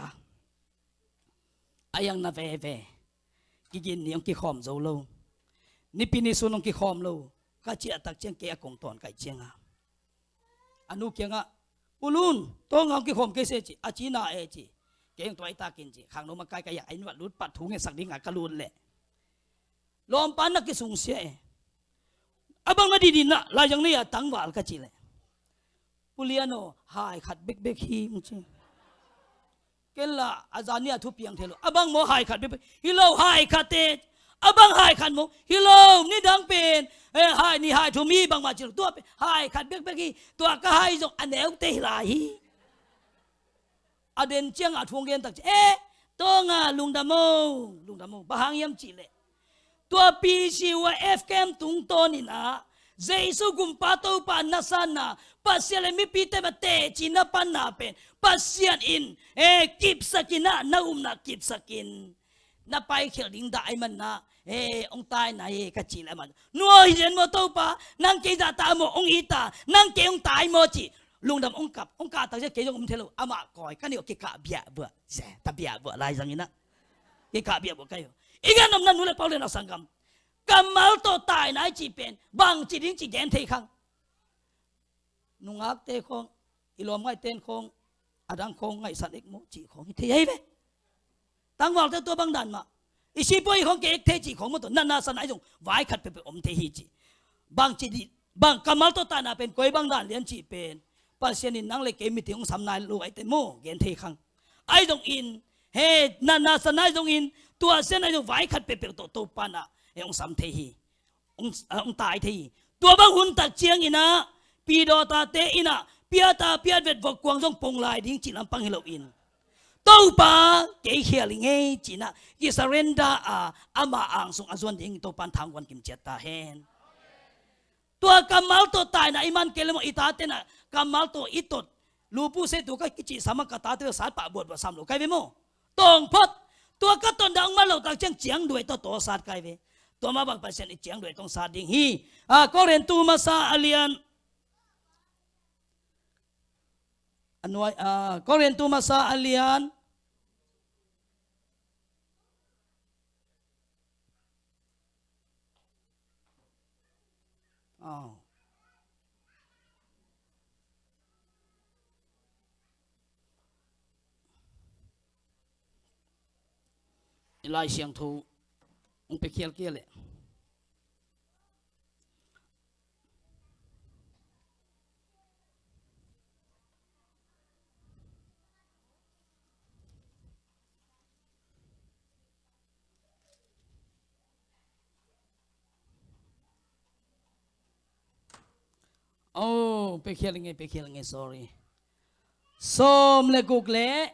A yang na veve. Kigin ni ong kikhawm zo lo. Nipi ni sun ong kikhawm lo. Ka ciah tak ciang kei a kong tawn kai cianga. A nu kiangah, "U Lun, tawng a ong kikhawm kei se," ci. A ci na e ci. Kei ong tuai takin ci. Khang no makai ka ya, a inn vat lut pat thu ngesak dinga ka lut leh. Lawmpa na kisungsia e. A bang na didin na, lai zang nei a tangval ka ci leh. Pu Lian aw, hai khat bekbek hi, ong ci. Ken la, a zan ni a thu piang thei lo. A bang maw hai khat bekbek. Hi lo hai khat e. A bang hai khat maw. Hi lo, ni dang pen. Eh, hai ni hai thu mi bangmah ci lo. Tua pen, hai khat bekbek hi. Tua ka hai zong a neute hi lai hi. A den ciang a thu ong gen tak ci. Eh, tawng a lungdam o, lungdam o. Bang hang hiam cih leh. Tua P C Y F camp tungtawn in ah, Jesu gumpa Topa na sanna, Pasian le mipite mah teci na panna pen, Pasian in, eh, kipsakin ah, na upna kipsakin. Na paikhial ding dah ai manna, eh, ong tai nai, eh, ka cih leh amah. Nuai hi zen maw Topa, nang kei zahta maw, ong ita, nang kei ong tai maw cih. Lungdam ong kap, ong kah tak zia kei zong om thei lo, amah kawi, ka nih aw kikah biahbuah, zia, ta biahbuah lai zang in ah. Kikah biahbuah kai aw. I gen om na nu le pau le na sanggam. Kammal tawh taina i cih pen, bangci ding ci gen thei khang. Nungakte khawng, i lawmngaihten khawng, a dang khawng ngaihsan ek maw cih khawng hi thei ahi ve. Tangvalte tua bang dan mah. I sipuai khawng ke ek thei cih khawng maw tawh, natna sanna i zong vai khat peuhpeuh om thei hi cih. Bangci ding, bang kammal tawh taina pen koi bang dan lian cih pen. Pasian in nang le kei miting hong sam nai lo ai te maw, gen thei khang. Ai zong in, he, natna sanna i zong in, tua sian ai zong vai khat peuhpeuh tawh Topa in ah, he hong sam thei hi. Hong, ah, hong tai thei hi. Tua bang hun tak ciangin ah, pi dawtate in ah, piata piat vet vok kuang zong pong lai ding cih lampang hi lo in. Topa, kei khial hi ngei cih in ah, ki surrender a, ama angsung a zuan ding Topa in thangguan kim ciat ta hen. Tua kammal tawh taina i man kei le maw i tate in ah, kammal tawh i tot. Lupu se tu ka kicih sam a ka tate sat pah buatbuat sam lo kai ve maw. Tawng phot. Tua ka tonda ong man lo tak ciang ciangduai tawh tawsat kai ve. Tua mah bang Pasian i ciangduai tawh ong sat ding hi. A, Korintu masa a lian A nuai, ah, Korin tu masa a lian. Oh. I Lai Siangtho hong pia khial kei leh. Oh, pia khial ing e, pia khial ing e, sorry. Sawm le guk le,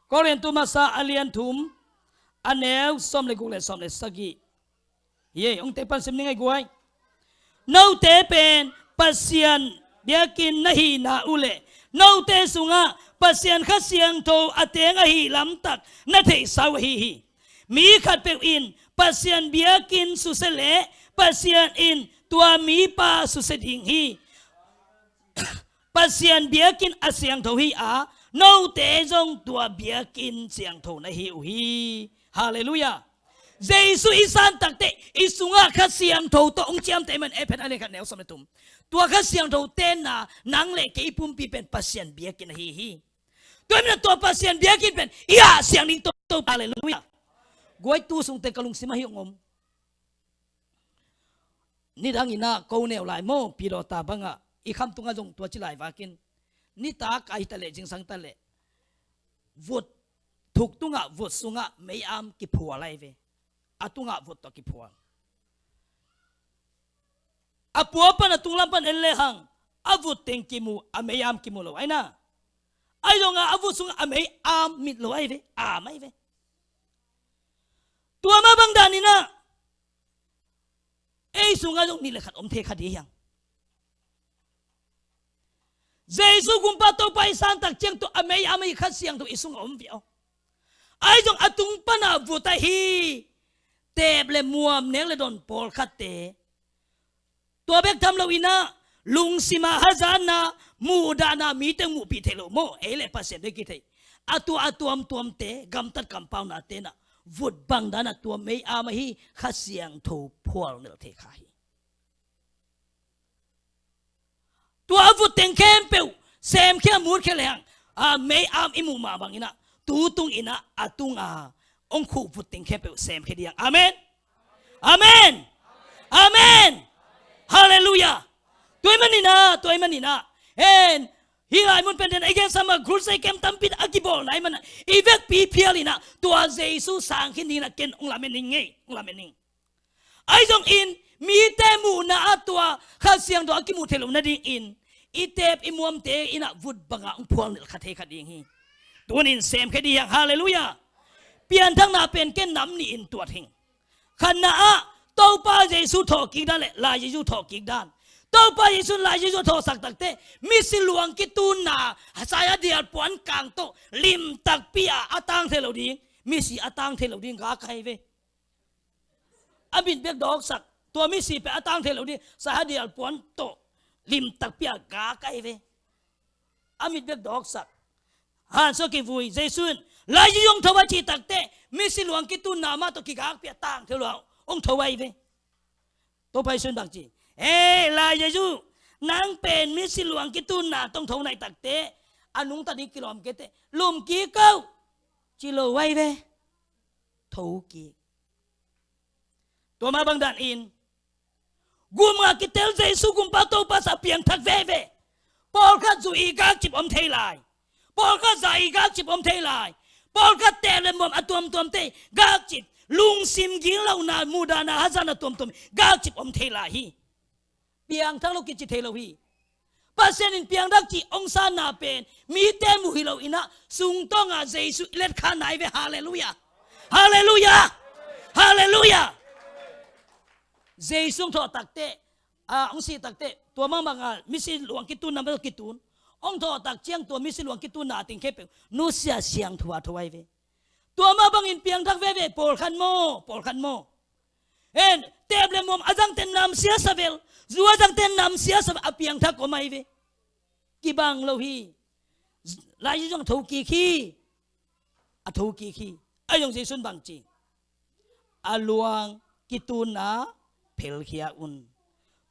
Korin tu masa a lian thum, a neu sawm le guk le sawm le sagih. Hi e, hong tek pan sim ning ei guai. Note pen Pasian biakinn na hihna uh leh note sungah Pasian Kha Siangtho a teng ahih lamtak na theihsa uh ahi hi. Mi khatpeuh in Pasian biakinn susia leh Pasian in tua mipa susia ding hi. Pasian biakinn a siangtho hi a, note zong tua biakinn siangtho na hi uh hi. Halleluiah. Jesu i san takteh i sungah Kha Siangtho tawh hong ciamteh man, Efesa a lian khat neu sawm le thum. Tua Kha Siangtho tenna nang le kei i pumpi pen Pasian biakinn ahi hi. Tua ahih manin tua Pasian biakinn pen i ah siang ding tawh, halleluiah. Guai, tu sungte ka lungsim ahi hong om. Nidang in ah ko neu lai maw, Pidawta bangah i kham tungah zong tua ci lai vakin. Nitak ahi ta leh, zingsang ta leh, vut, thuk tungah, vut sungah mei-am kiphual ahi ve. A tungah vut tawh kiphual. A pua pan a tunglam pan en lehang a vut teng kimu, a mei-am kimu lo ahi na. Ahi zongah a vut sungah a mei-am mit lo ahi ve, am ahi ve. Tua mah bang dan in ah ei sungah zong nih le khat om thei kha ding hi hang. Jesu Gumpa Topa i san tak ciang tua a mei-am ahi Kha Siangtho i sungah om ve aw. Ahi zong a tung pana vut ahi teep le muam, nek le dawn pawlkhatte. Tua bek tham lo in ah lungsima hazatna, muhdahna, mite muhpih theih loh maw, ei le Pasian bek kithei. A tua a tuamtuamte, gamtat kampauna tenah vut bang danah tua mei-am ahi Kha Siangtho phual nilh thei kha hi. Tua a vut teng khempeuh semkhia, mutkhia lehang, a mei-am i muh mah bang in ah tu tung in ah a tunga hong khuh vut teng khempeuh semkhia ding hi hang. Amen. Amen. Amen. Halleluiah. Tua ahih manin ah, tua ahih manin ah, hen, hih lai mun pen den a i gen sam a, crusade camp tampi a kibawlna ahih manin ah i vekpi phial in ah tua Jesu sang khin ding in ah ken hong lamen ning ei, hong lamen ning. Ahi zongin mite muhna ah tua Kha Siangtho a kimuh theih loh nadingin i teep i muamte in ah vut bangah hong phual nilh kha thei kha ding hi. Tunin semkhia ding hi hang. Halleluiah. Pianthakna pen ken nam nih in tuat hing. Khatna ah Topa Jesu thawhkik dan le Lai Jesu thawhkik dan. Topa Jesu, Lai Jesu thawhsak takteh misi luang kitunna, saihadial puan kang tawh limtakpi a a tang thei lo ding, misi a tang thei lo ding gak ahi ve. A mit bek dawksak, tua misi pen a tang thei lo ding, saihadial puan tawh limtakpi a gak ahi ve. A mit bek dawksak. Hansuah kivui, Jesu in Lai Jesu hong tho a cih takteh misi luang kitunna mah tawh kigakpi a tang thei lo a hong tho ahi ve. Topa Jesu in bang ci? Ei Lai Jesu, nang pen misi luang kitunna tawh hong tho na hih takteh a nungta ding kilawm kei teh, lum kik ko, ci lo ahi ve. Tho kik. Tua mah bang danin gumnga kitel Jesu Gumpa Topa sa piangthak veve. Pawlkhat zu i gakcip om thei lai. Pawlkhat za i gakcip om thei lai. Pawlkhat teep le muam a tuamtuamte gakcip, lungsim gillohna, muhdahna, hazatna tuamtuam gakcip om thei lai hi. Piangthak lo kici thei lo hi. Pasian in piangthak cih hong sanna pen mite muh hi lo in ah sungtawngah Jesu i letkhanna ahi ve. Halleluiah. Halleluiah. Halleluiah. Jesu hong thawh takteh, a, hong sih takteh tua mah bangah misi luang kitunna mah tawh kitun. Hong thawh tak ciang tua misi luang kitunna teng khempeuh nusia siangtho a tho ahi ve. Tua mah bangin piangthak veve, pawlkhat maw, pawlkhat maw. Hen, teep le muam a zangte namsia sa vel, zu a zangte namsia sa vel, a piangthak om ahi ve. Kibang lo hi. Lai Jesu zong a thokik hi. A thokik hi. Ahi zong Jesu in bang ci? A luang kitunna phelkhia un.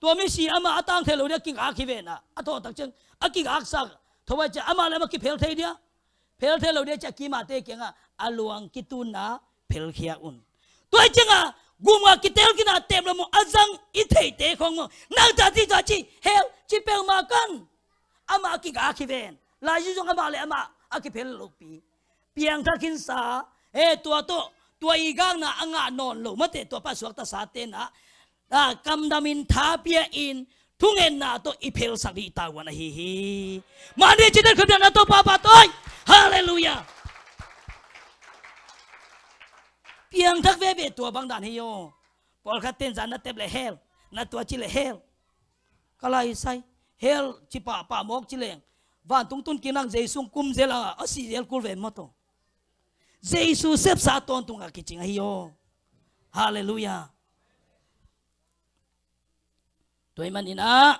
Tua misi amah a tang thei lo dia kigak hi ve na. A thawh tak ciang a kigaksak tho vai ciang amah le amah kiphel thei dia. Phel thei lo dia ciang a kimate kiangah a luang kitunna phelkhia un. Tua hi ciangah gum a kitel kina tep lo maw, a zang i theihte khong maw, nang ta ci ta ci hel ci peuhmah kan. Amah a kigak hi ven. Lai Jesu zong amah le amah a kiphel lopi. Piangthak khinsa, e, tua tawh, tua i gakna a ngah nawn lo mate, tua pa suakta sa tenah, a, kamdamin tha pia in, thungetna tawh i phelsak dih tavuan ahi hi. Mande citet khutbiakna tawh papa tawi. Halleluiah. Piangthak veve tua bang dan hi aw. Pawlkhat ten zan na tep le hel, na tua ci le hel. Ka lai sai, hel ci pahpah mawk ci leng. Vantung tun kinang Jesu kum zel a, a si zel kul ve maw taw. Jesu sepsa tawntung a kicing ahi aw. Halleluiah. Tua hi maninah,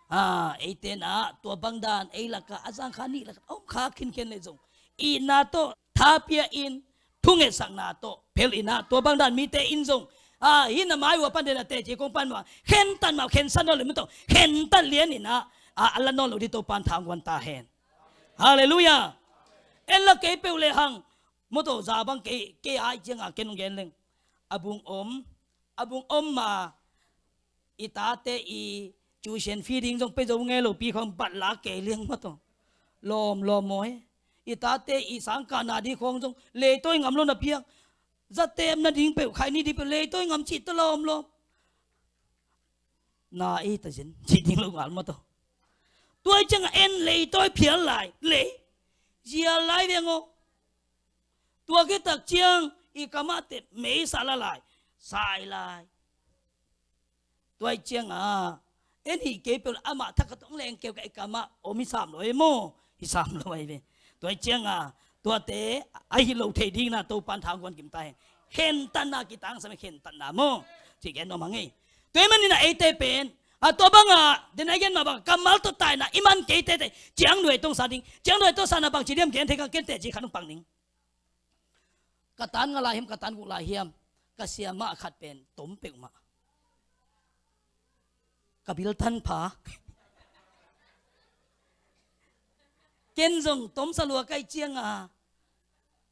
a, eite nah, tua bangdan, ei lakah, a zangkha nih lakah, a om kha khinkhen le zong. Itna tawh, tha pia in, thungetsakna tawh, phel inah, tua bangdan mite in zong. A, hih na mai uh a pan den a teci kong pan mah, khentat mah, khensan nawn lo mah tawh, khentat lian inah, a, a la nawn lo dih Topan thanghuan ta hen. Halleluiah. En la kei peuh le hang, mawtaw za bang kei, kei ai cianga ken ung gen leng. A bung om, a bung om ma, i tate i tuition fee ding zong pei zo ngei lo pi khong bat la kei liang mawtaw. Lawm, lawm maw e. I tate i sangkahna ding khong zong leitawi ngam lo na piang. Za temna ding peuh, khaini ding peuh, leitawi ngam cih ta lawm, lawm. Na ei ta zin, cih ding lo ngal mawtaw. Tua i ciangah en leitawi phial lai, lei. Zial lai veng aw. Tua khit tak ciang i kamah tep mei sa la lai, sai lai. Tua i cianga, en hih kei peuh amah thak ka tong leng keu ka i kamah om hi sam lo e maw? Hi sam lo ai ve. Tua i cianga, tuate a hi lo thei dingna Topan thanghuan kim ta hen. Khentatna kitang sam e, khentatna maw? Ci gen nuam hang e. Tua i maninah eite pen, a tua banga, den a i gen mah bang, kammal tawh taina, i man kei tete, ciangnuai tong sa ding, ciangnuai tong sa na bang ci diam gen thei kang ken teci khat hong pang ding. Ka tan nga lai hiam, ka tan guk lai hiam, ka siamah khat pen tom peuhmah. Ka bil tan pha. Ken zong tom sa lua kai cianga,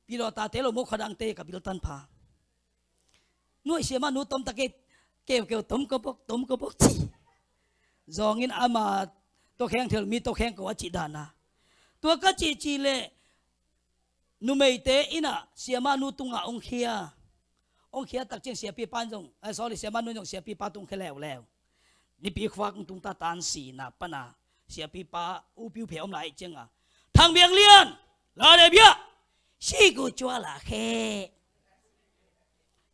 pilawta te lo mo khadang te ka bil tan pha. Nuai siamah nu tom ta kei, keukeu tom ka bok, tom ka bok ci. Zongin ama tokheng thil mi tokheng ko a ci dana. Tua ka ci ci le, numeite inah siamah nu tunga ong khia. Ong khia tak ciang siapipa in zong, ai, sorry, siamah nu in zong siapipa tung khia leuleu. Nipi khuak tung ta tan sina pana siapipa upiu phe om lai cianga. Thang biang lian, la de bia, si ku cua la khe.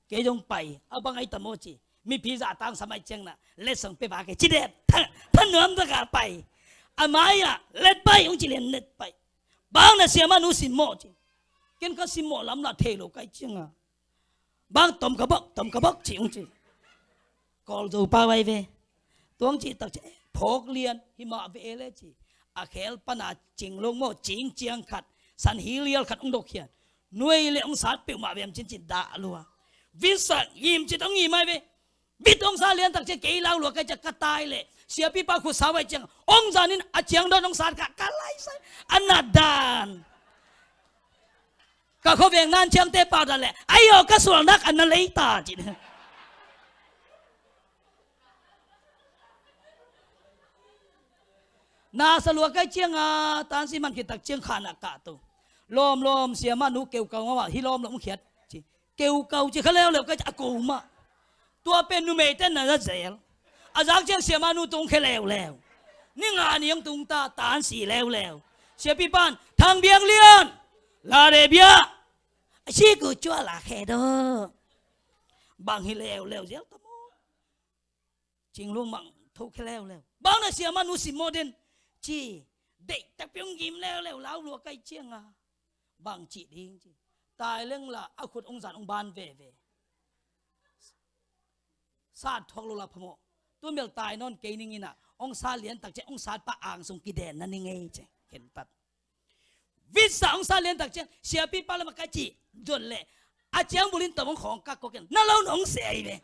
Kei zong pai, a bang ai tamo ci. Mipi zah tang samai ciangna, let song pe ba kei ci det. Than, than nuam taka pai. A mai-ah, let pai, ung ci lian let pai. Bang na siamah nu simmawh ci. Ken ka simmawh lam la thei lo kai cianga. Bang tom ka bok, tom ka bok ci ung ci. Kawl zo pa vai ve. Tuang ci tak ci, eh, phawk lian, hi mah ve e le ci. A khel pana cing lo maw, cing ciang khat, san hi lial khat ung dok hian. Nuai le ung sat peuhmah ve am cin cin dah lua. Visa ngim ci tong ngim mai ve. Bit ong sa lian tak ciang kei lau lua kai ciang ka tai leh siapipa khut sa vai ciang ong zanin a ciang dawn ong sat ka, ka lai sai a nat dan. Ka khuaveng nan ciamte pau dan leh ai aw ka sual nak a na lei ta cin. Na sa lua kai cianga tansi man khit tak ciang khan a kah to. Lawm lawm siamah nu keu kau ngawah hi lawm lawm khiat ci. Keu kau ci kha leuleu ka ci a ko mah. Tua pen numeite na za zel. A zak ciang siamah nu tung khe leuleu. Ni nga ni ang tung ta tan si leuleu. Siapipan thang biang lian. La de bia. A si ku cua la khe do. Bang hi leuleu zel ta maw. Cing lung mang tho khe leuleu. Bang na siamah nu si maw den. Ci. Deih tak piong gim leuleu lau lua kai cianga. Bang cih ding ci. Tai leng la a khut ong zan ong ban veve. Sat thuak lo la phamawh. Tu mel tai nawn kei ning inah ong sat lian tak ciang ong sat pa ang sung kiden na ni ngei ci. Khentat. Visa hong sa lian tak ciang, siapi pa lamah ka cih zot leh, a ciang bulin tawh hong khawng kak kawk in, na lo nong se ahi ve.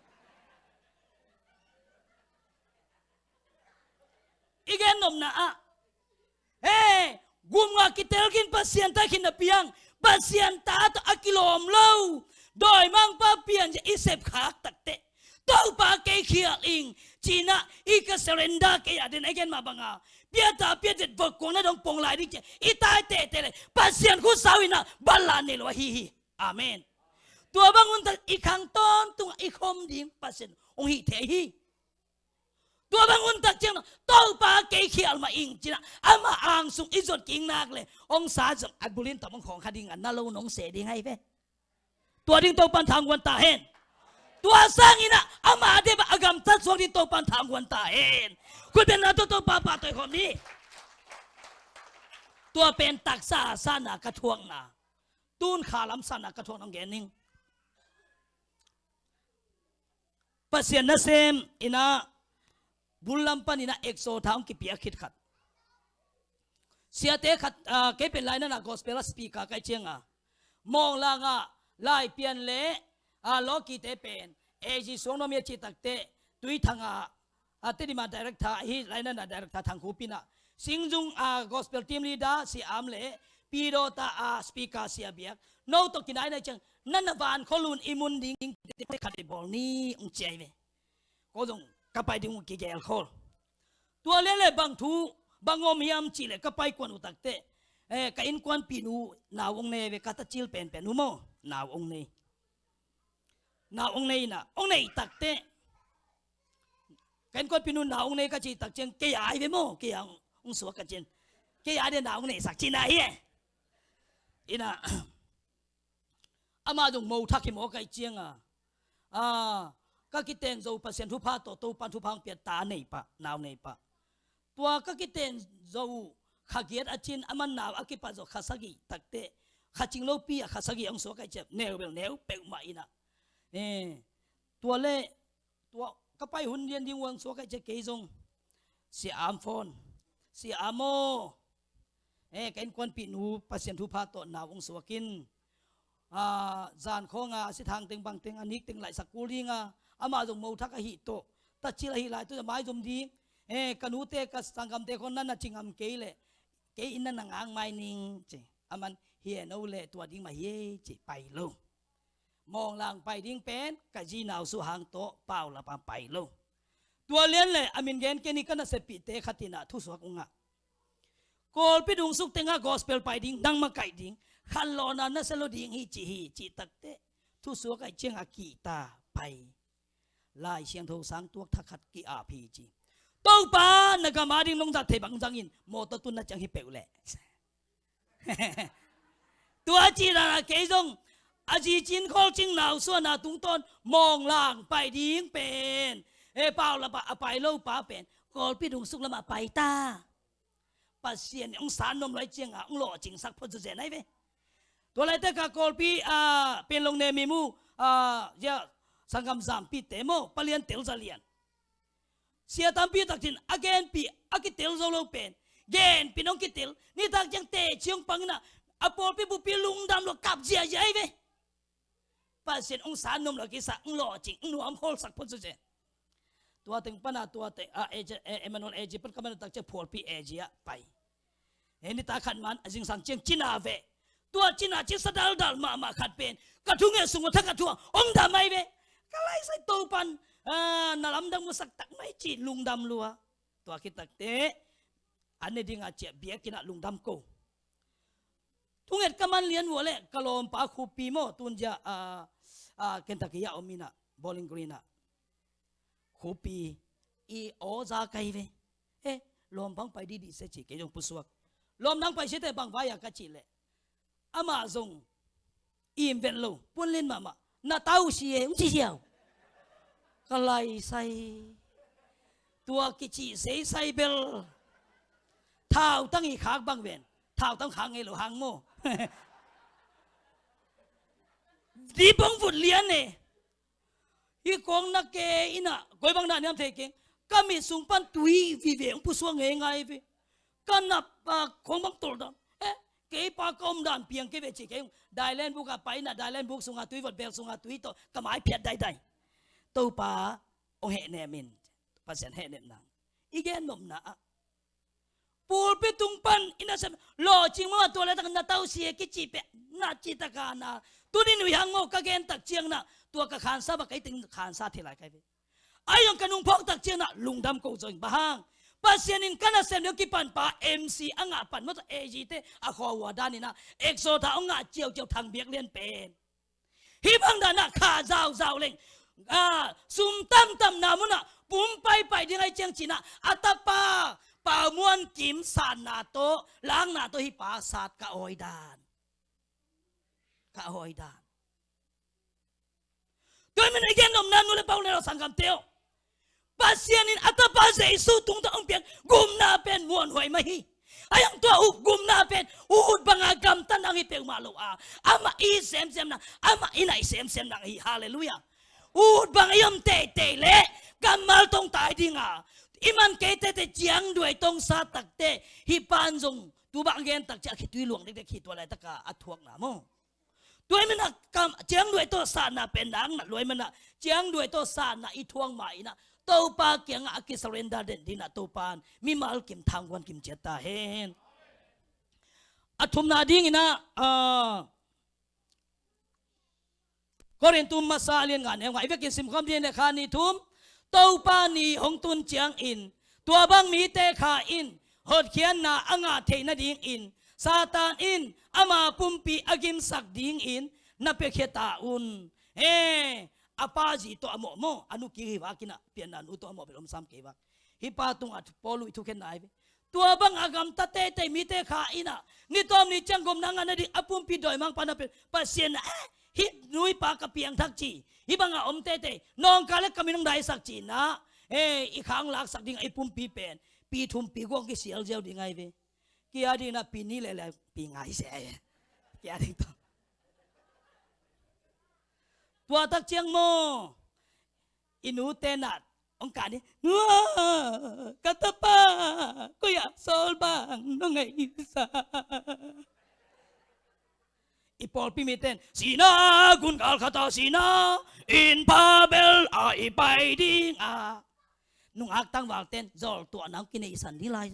I gen nopna ah, he, gum nga kitel khin Pasian ta khin na piang, Pasian ta tawh a kilawm lo, dawimangpa pian zia i sep khak takteh, Topa kei khial ing, cinah i ka surrender kei a den a gen mah banga, piata piatet vok kuang na dong pong lai ding ci, i tai tehteh le, Pasian khut sau inah bala nei lo ahi hi. Amen. Tua bang hun tak i khang tawntungah i khom ding Pasian hong hih thei hi. Tua bang hun tak ciang Topa kei khial mah ing cinah ama angsung i zot kik nak le, hong sa zong a bulin tawh hong khawng kha dingah na lo nong se ding ahi ve. Tua ding Topan thangguan ta hen. Tua sanginah ama debah a gamtat suak ding Topan thangguan ta hen. Khutbetna tawh Topa pahtawi khawm ni. Tua pen taksa a sana ka thuakna, tun kha lam sana ka thuakna hong gen ning. Pasian nasem inah bul lam paninah exo tha hong kipia khit khat. Siate khat, ah, kei pen lainana gospel a speaker kai cianga, Mawnglang ah laipian le, ah, lawkite pen A G suang nuam hi a cih takteh, Tuithang ah, ah, Tedim ah director hi, lainana director Thang Khup inah, Singzung, ah, gospel team leader Sia Am le Pidawta, ah, speaker Sia Biak, no tawh kinainai ciang, nana van kholun i mun ding khat i bawl ni, hong ci ahi ve. Ko zong ka pai ding uh kigel khol. Tua lian le bang thu, bang om hiam cih le ka pai kuan uh takteh, eh, ka innkuanpihnu nau hong nei ve, ka tacil penpen uh maw, nau hong nei. Nau hong nei inah, hong nei takteh, ka innkuanpihnu nau hong nei ka cih tak ciang, kei a ahi ve maw, kei a hong suak ka cin. Kei a dia nau hong neisak cihna hi e. Inah, amah zong mo thak hi mawk ahih cianga, ah, ka kiteng zo Pasian thupha tawh Topan thupha hong pia ta nei pah, nau nei pah. Tua ka kiteng zo uh kha giat a cin, aman nau a kipat zawh kha sagih takteh, kha cing lopi a kha sagih hong suak ahih ciang, neu bel neu peuhmah inah. Eh, tua le, tua ka pai hun lian ding uh hong suak ahih ciang kei zong Sia Am phone, Sia Am aw, eh, ka innkuanpihnu Pasian thupha tawh nau hong suak in, ah, zan khawnga a si thang teng bang teng a nik teng laihsak kul dinga, amah zong mo thak ahih tawh, tacil ahih lai tawh a maizom ding, eh, ka nute ka sanggamte khawng na na ci ngam kei leh, kei inn na na ngak mai ning ci. Aman hi e, no le tua ding mah hi e ci, pai lo. Mawnglang pai ding pen ka zi nau suah hang tawh paulap a pai lo. Tua lian le a min gen kei ni, ka naseppihte khat inah thusuak ung ah, Kawlpi dungsuk tengah gospel pai ding, nangmah kaih ding, khanlawhna na sia lo ding hi ci hi, cih takteh, thusuak ahih ciang a kihta pai. Lai Siangtho sang tuak thak khat ki-ap hi ci. Topa, na gam a ding nong zat thei bang zangin mawtaw tun na ciang hi peuh leh. Tua cih dan a kei zong a zi cin khawl cing nau suahna tungtawn Mawnglang pai ding pen, e, paulap a pai lo pa pen Kawlpi dungsuk lamah pai ta. Pasian in hong san nuam lo ahih cianga hong lawhcingsak phot zuzen ahi ve. Tua laitak a Kawlpi, a, Panglong ne mi mu, a, zia sanggam zampite maw, palian tel za lian. Sia tampi tak cin a genpih a kitel zo lo pen, genpih hong kitel, nitak ciang teci hong pang inah, a pawlpi bupi lungdam lua kap ziahziah ahi ve. Pasian hong san nuam lo kisa, hong lawhcing, hong nuam khawlsak phot zuzen. Tua teng pana tua teng, a, A G, e, Emmanuel A G pan ka man tak ciang pawlpi A G ah pai. He, nitak khat man a zingsang ciang cina veh. Tua cina cin sa daldal mahmah khat pen ka thunget sung uh thak a thuang hong dam ahi ve. Ka laisai Topan, a, na lamdang musak tak mai ci lungdam lua. Tua khit takteh a ne ding a ciah biakinn ah lungdam ko. Thunget ka man lian uh leh ka lawmpa Khupi maw, tun zia, a, a, Kentucky ah om inah, Bowling Green ah. Khupi, i aw za ka hi ve. E, lawm bang pai dihdih se ci, kei zong pusuak. Lawm nang pai site bang vai a ka cih leh, amah zong im vet lo, puanlen mahmah, na tau si e, hong ci siau. Ka laisai. Tua kicih seisai bel. Thautang i khak bang ven. Thautang khak ngei lo hang maw. Di bong vut lian e. Hi kong na ke inah, koi bang na niam thei keng. Ka mit sung pan tui vive hong pusuak ngeingai ve. Ka nap, a, kong bang tol dan. E, kei pa ka omdan piang kei ve ci kei. Dailen buk a pai na, dailen buk sunga tui vot, bel sunga tui tawh ka mai phiat daidai. Topa hong hehnem in, Pasian hehnem nang. I gen nopna ah pulpit tung pan i nasem lawhcing mah tua laitak na tausia kici peh na citaka na. Tuni nuihang maw ka gen tak ciang na tua ka khansa bang kei teng khansa thei lai kai ve. Ai zong ka nungphawk tak ciang na lungdam ko zong bang hang Pasian in ka nasem deuh kipan pa M C a ngah pan maw tawh A G te a khua hua dan in a exo tha hong ngah ciauciau thang biak lian pen. Hih bang dan ah kha zauzau leng, ah, sum tamtamna mun ah pum paipai ding ai ciang cin ah a tapa Pau Muan Kim satna tawh lakna tawh hih pa sat ka awi dan. Ka awi dan. Tua hi man a i gen nopna nu le pa u le nau sanggamte aw. Pasian in a tapa Jesu tungtawn hong piak gupna pen muanhuai mah hi. A hiang tua uh gupna pen ut banga gamta nang hi peuhmah lo a, amah i semsem nang, amah i naih semsem nang hi. Halleluiah. Ut banga i om teitei leh kammal tong tai dinga i man kei teitei ciangduai tong sa takte hih pan zong tu bang gen tak ciah khitui luang dekdek hi tua laitaka a thuakna maw. Tua hi manah kam ciangduai tawh satna pen nak nat luai manah ciangduai tawh satna i thuak ma inah Topa kiangah a kisurrender den dinah Topa in mimal kim thangguan kim ciat ta hen. A thumna dinginah, ah, Korintu masa a lian nga neu nga i vekin simkhawm ding le kha ni thum. Topa ni hong tun ciangin tua bang mite kha in hotkhiatna a ngah theih nadingin Satan in ama pumpi a gimsak dingin na piakhia ta un. He, a pa zi tawh a mawh maw, a nu kik hi vakinah pianna nu tawh a mawh bel om sam kei vak. Hih pa tungah Paul uh i thukhenna hi ve. Tua bang a gamta teitei mite kha inah ni tawm ni ciang gomna ngah nading a pumpi dawimangpa na pen Pasian ah, eh, hih nuipa ka piangthak ci, hih banga om teitei nawngka le ka min hong daisak cinah, eh, i khang laksak dingah i pumpi pen pi thum pi guak kisial ziau ding ahi ve. Kia dingna pi ni le le pi ngai se ahi ve. Kia ding tawh tua tak ciang maw i nu tenat hong kah ni. Ka tapa, koi ah sawl bang nong ngaihsa? I pawlpi miten sina gun gal khata sina in pha bel a i pai ding a. Nungak tangval ten zol tuahna hong kineihsan ding lai.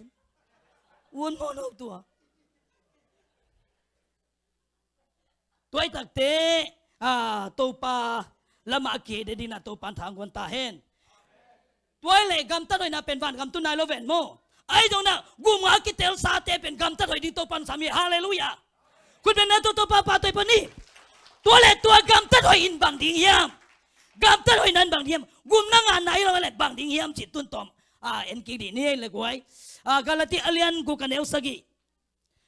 Un maw no tua. Tuai takte, ah, Topa lamah a kihei ding dinah Topa in thangguan ta hen. Tuai le gamtat hoihna pen van gam tu nai lo ven maw. Ai dongna gum a kitel sate pen gamtat hoih ding Topa in sam hi. Halleluiah. Khut beng na to Topa pa toi pon ni. Tua le tua gamtat hoih in bang ding hiam? Gamtat hoihna in bang ding hiam? Gumna ngahna hi lo le bang ding hiam ci tun tawm, ah, en kik dih ni le guai. Ah, Galati a lian guk a neu sagih.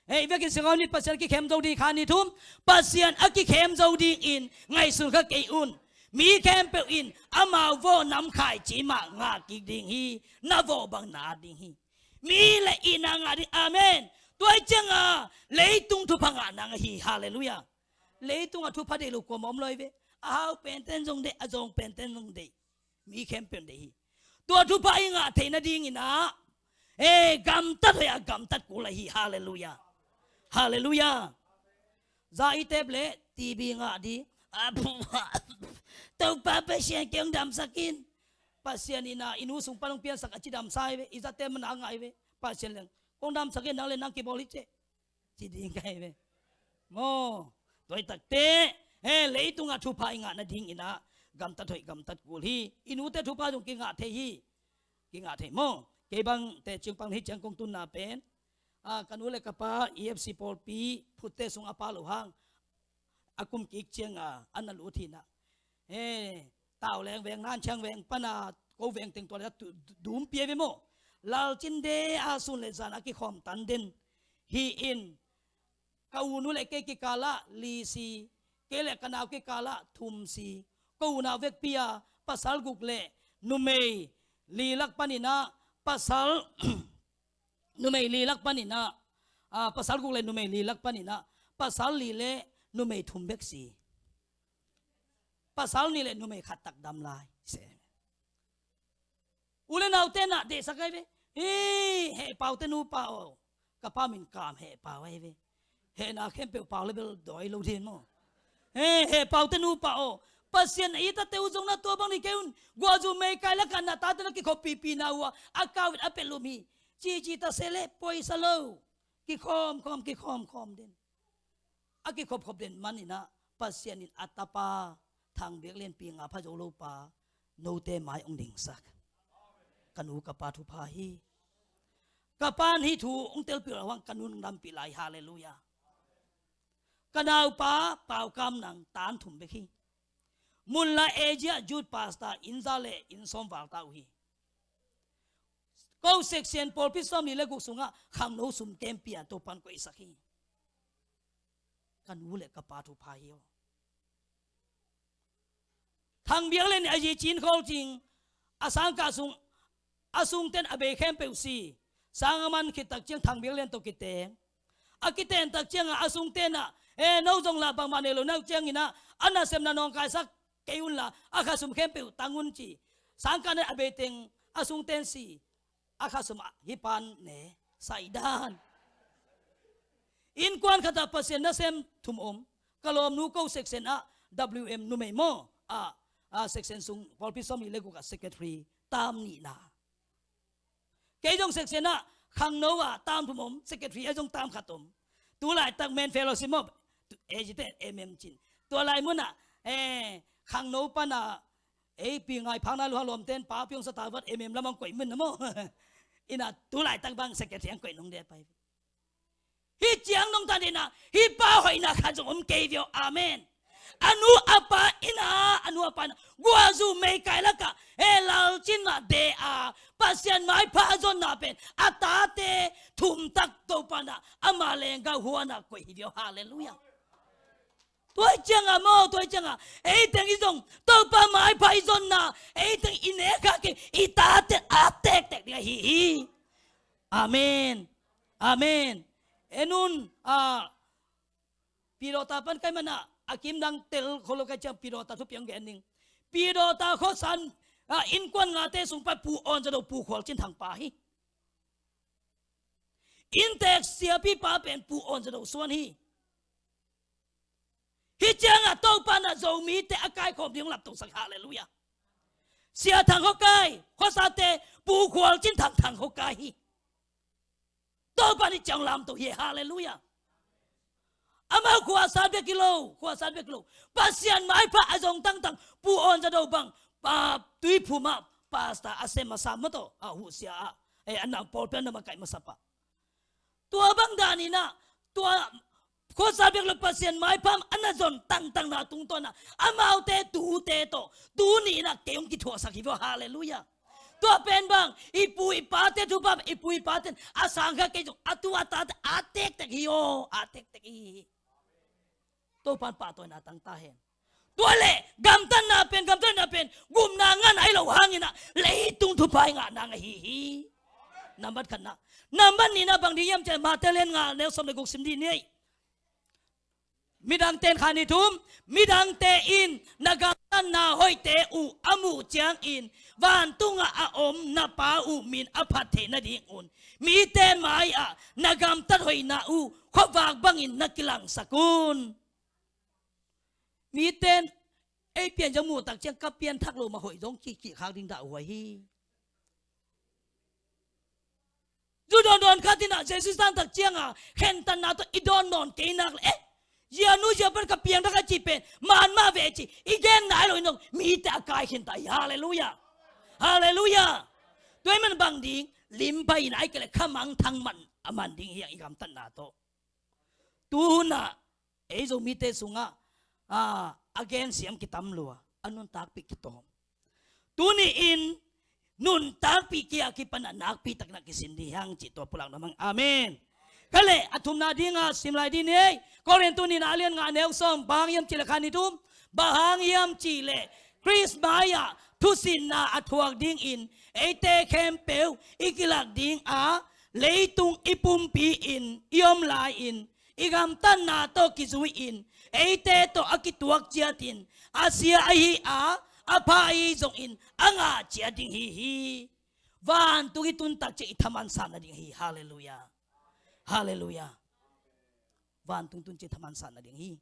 Hei, vekin singaw nit Pasian a kikhem zo ding kha ni thum. Pasian a kikhem zo dingin ngaihsun kha kei un. Mi khempeuh in amau vawh namkhai cimah ngah kik ding hi. Na vawh bang na at ding hi. Mi le ina ngah ding. Amen. Tuai cianga leitung thupha ngah nang ahi. Halleluiah. Leitung a thupha deih lo kuama om lo hi ve. A hau penten zong deih, a zawng penten zong deih. Mi khempeuh deih hi. Tua thupha i ngah theih nadinginah, eh, gamtat hoih a gamtat kul ahi. Halleluiah. Halleluiah. Za i tep le T B ngah di. Topa Pasian kei hong damsak in. Pasian inah i nu sung pan hong piansak a ci damsa hi ve. I zate mana ngah hi ve. Pasian leng kong damsak in nang le nang kibawl hi ceh. Ci ding ka hi ve. Maw, tuai takte, he, leitungah thupha i ngah nadinginah gamtat hoih gamtat kul hi. I nute thupha zong kingah thei hi. Kingah thei maw. Kei bang teh ciang pang hi ciang kong tunna pen, ah, ka nu le ka pa E F C pawlpi phutte sung a pa lo hang a kum kik cianga an na lut hinah, he, Tauleng veng, Nanciang veng pana ko veng teng tua le dum pia ve maw. Lalcinde a sun le zan a kikhawm tan den hi in, ka u nu le kei kikalah li si, kei le ka nau kikalah thum si. Ka unau vekpi a pasal guk le numei li lak paninah pasal numei li lak paninah, ah, pasal guk le numei li lak paninah pasal li le numei thum bek si. Pasal nih le numei khat tak dam lai. Se. U le naute nah dehsak ai ve. Hei, Hehpau te nupa aw. Ka pa min Kam Hehpau ai ve. Hehna khempeuh pau le bel dawi lo ding maw. He, he, paute nupa aw. Pasian a it a te uh zong na tua bang ni kei un. Guahzu meikai lakah na tate na kikhop pipi na uh a, a kau in a pelum hi. Cici ta se le poisa lo. Kikhawm khawm, kikhawm khawm den. A kikhop khop den manin ah Pasian in a tapa Thang Biak Lian pi nga pha zo lo pa note mai ong dingsak. Ka nu ka pa thupha hi. Ka pan hih thu ong telpih lo hang ka nun ong dampih lai. Halleluiah. Ka naupa Pau Kam Nang tan thum bek hi. Munla Asia Youth Pastor inn za le inn sawm val ta uh hi. Ko section pawlpi sawmli le guk sungah khangno sum kempi a Topan koihsak hi. Ka nu le ka pa thupha hi aw. Thang Biak Lian a zi Cin Khawl Cing a sangkah sung a sungten a bei khempeuh si. Sang a man khit tak ciang Thang Biak Lian tawh kiteng. A kiten tak ciangah a sungten ah, e, no zong lah bangmah nei lo na uh ciangin ah, a nasepna nawngkaisak kei unla a khasum khempeuh tang un ci. Sangkah nen a beiteng a sungten si. A khasum ah hih pan ne saidan. Innkuan khatah Pasian nasem thum om. Ka lawmnu ko section ah W M numei maw, a, a section sung pawlpi sawmli le guk ah secretary tam nihna. Kei zong section ah khangno ah tam thum om, secretary ah zong tam khat om. Tu laitak men fellowship maw, tu, e, zite M M cin. Tua lai munah, e, khangno panah ei pi ngai phakna luha lawmten pa piong sa ta vat M M lamang koih mun na maw. Inah tu laitak bang secretary ang koih nung de pai. Hih ciang nong tan inah hih pa hoihna khat zong om kei viau. Amen. A nu a pa inah, a nu a pa inah guahzu meikai lakah he lalcin mah de a Pasian maipha a zonna pen a tate thumtak Topa inah ama lenggah huanah koih hi viau. Halleluiah. Tua hi ciangah maw, tua hi ciangah ei teng i zong Topa maipha i zonna, ei teng i nekha kei i tate a tektek ding ahi hi. Amen. Amen. En un, a, Pidawta pan kai manah a kim dang tel kholo kai ciang Pidawta thupi ang gen ding. Pidawta khuasan, a, innkuan ngate sung pan Pu Awn Za Do, Pu Khual Cin Thang pa hi. Inntek siapipa pen Pu Awn Za Do suan hi. Hih ciangah Topa inah Zomite a kaikhawm ding hong laptosak. Halleluiah. Sia Thang Khaw Kai, khuasate Pu Khual Cin Thang, Thang Khaw Kai hi. Topa in hih ciang lamto hi. Halleluiah. Amau khuasat bek hi lo, khuasat bek hi lo. Pasian maipha a zong tangtang Pu Awn Za Do bang, pa, Tuiphum ah pastor a sem masa maw tawh, a huhsia ah, e, a nang pawlpi a na makaih masa pah. Tua bang danin ah, tua khuasat bek lo Pasian maipha a na zon tangtangna tungtawn ah amaute tute tawh tuni inah kei hong kithuahsak hi viau. Halleluiah. Tua pen bang i pu i pate thupha, i pu i pate in a sangkha kei zong a tu a tate a tektek hi aw, a tektek hi. Topa in pahtawina tang ta hen. Tua leh gamtatna pen, gamtatna pen gupna ngah nai lo hang inah leitung thupha i ngah nang ahi hi. Nambat khatna. Nambat nihna bang ding hiam cih leh Matthai lian nga neu sawm le guk sim dih ni. Midangte in, khat nih thum, midangte in na gamtatna hoihte uh a muh ciangin vantungah a om na Pa uh min a phat theih nadingun mite mai-ah na gamtat hoihna uh khuavak bangin na kilangsak un. Mite in ei pianzia muh tak ciang ka pianthak lo mah hoih zong kikih khak ding dah huai hi. Zu dawndawn khat inah Jesu sang tak ciangah khentatna tawh i dawn nawn kei nak le, eh, zia nu zia pan ka piangthak a cih pen man mah ve cih i gen nai lo in zong mite a kai khin ta hi. Halleluiah. Halleluiah. Tua ahih man bang ding, lim pai inah ahih kei leh khamangthang man a man ding hi hang i gamtatna tawh. Tu hunah ei Zomite sungah, a, a gensiam kitam lua, a nuntakpih kitawm. Tuni-in nuntakpih kia kipanah nakpi takin a kisin ding hi hang cih tua pulak nuam hang. Amen. Kha leh a thumna dinga sim lai ding ni ei. Korin tu nihna a lian nga neu sawm, bang hang hiam cih leh khat nih thum, bang hang hiam cih leh Khrist mai-ah thusinna a thuak dingin eite khempeuh i kilak ding a, leitung i pumpi-in i om lai-in i gamtatna tawh kizui-in eite tawh a kituak ciatin a sia ahi a, a pha ahi zongin a ngah ciat ding hi hi. Vantung i tun tak ciang i thaman san nading hi. Halleluiah. Halleluiah. vantung tun ciang thaman sa nading hi.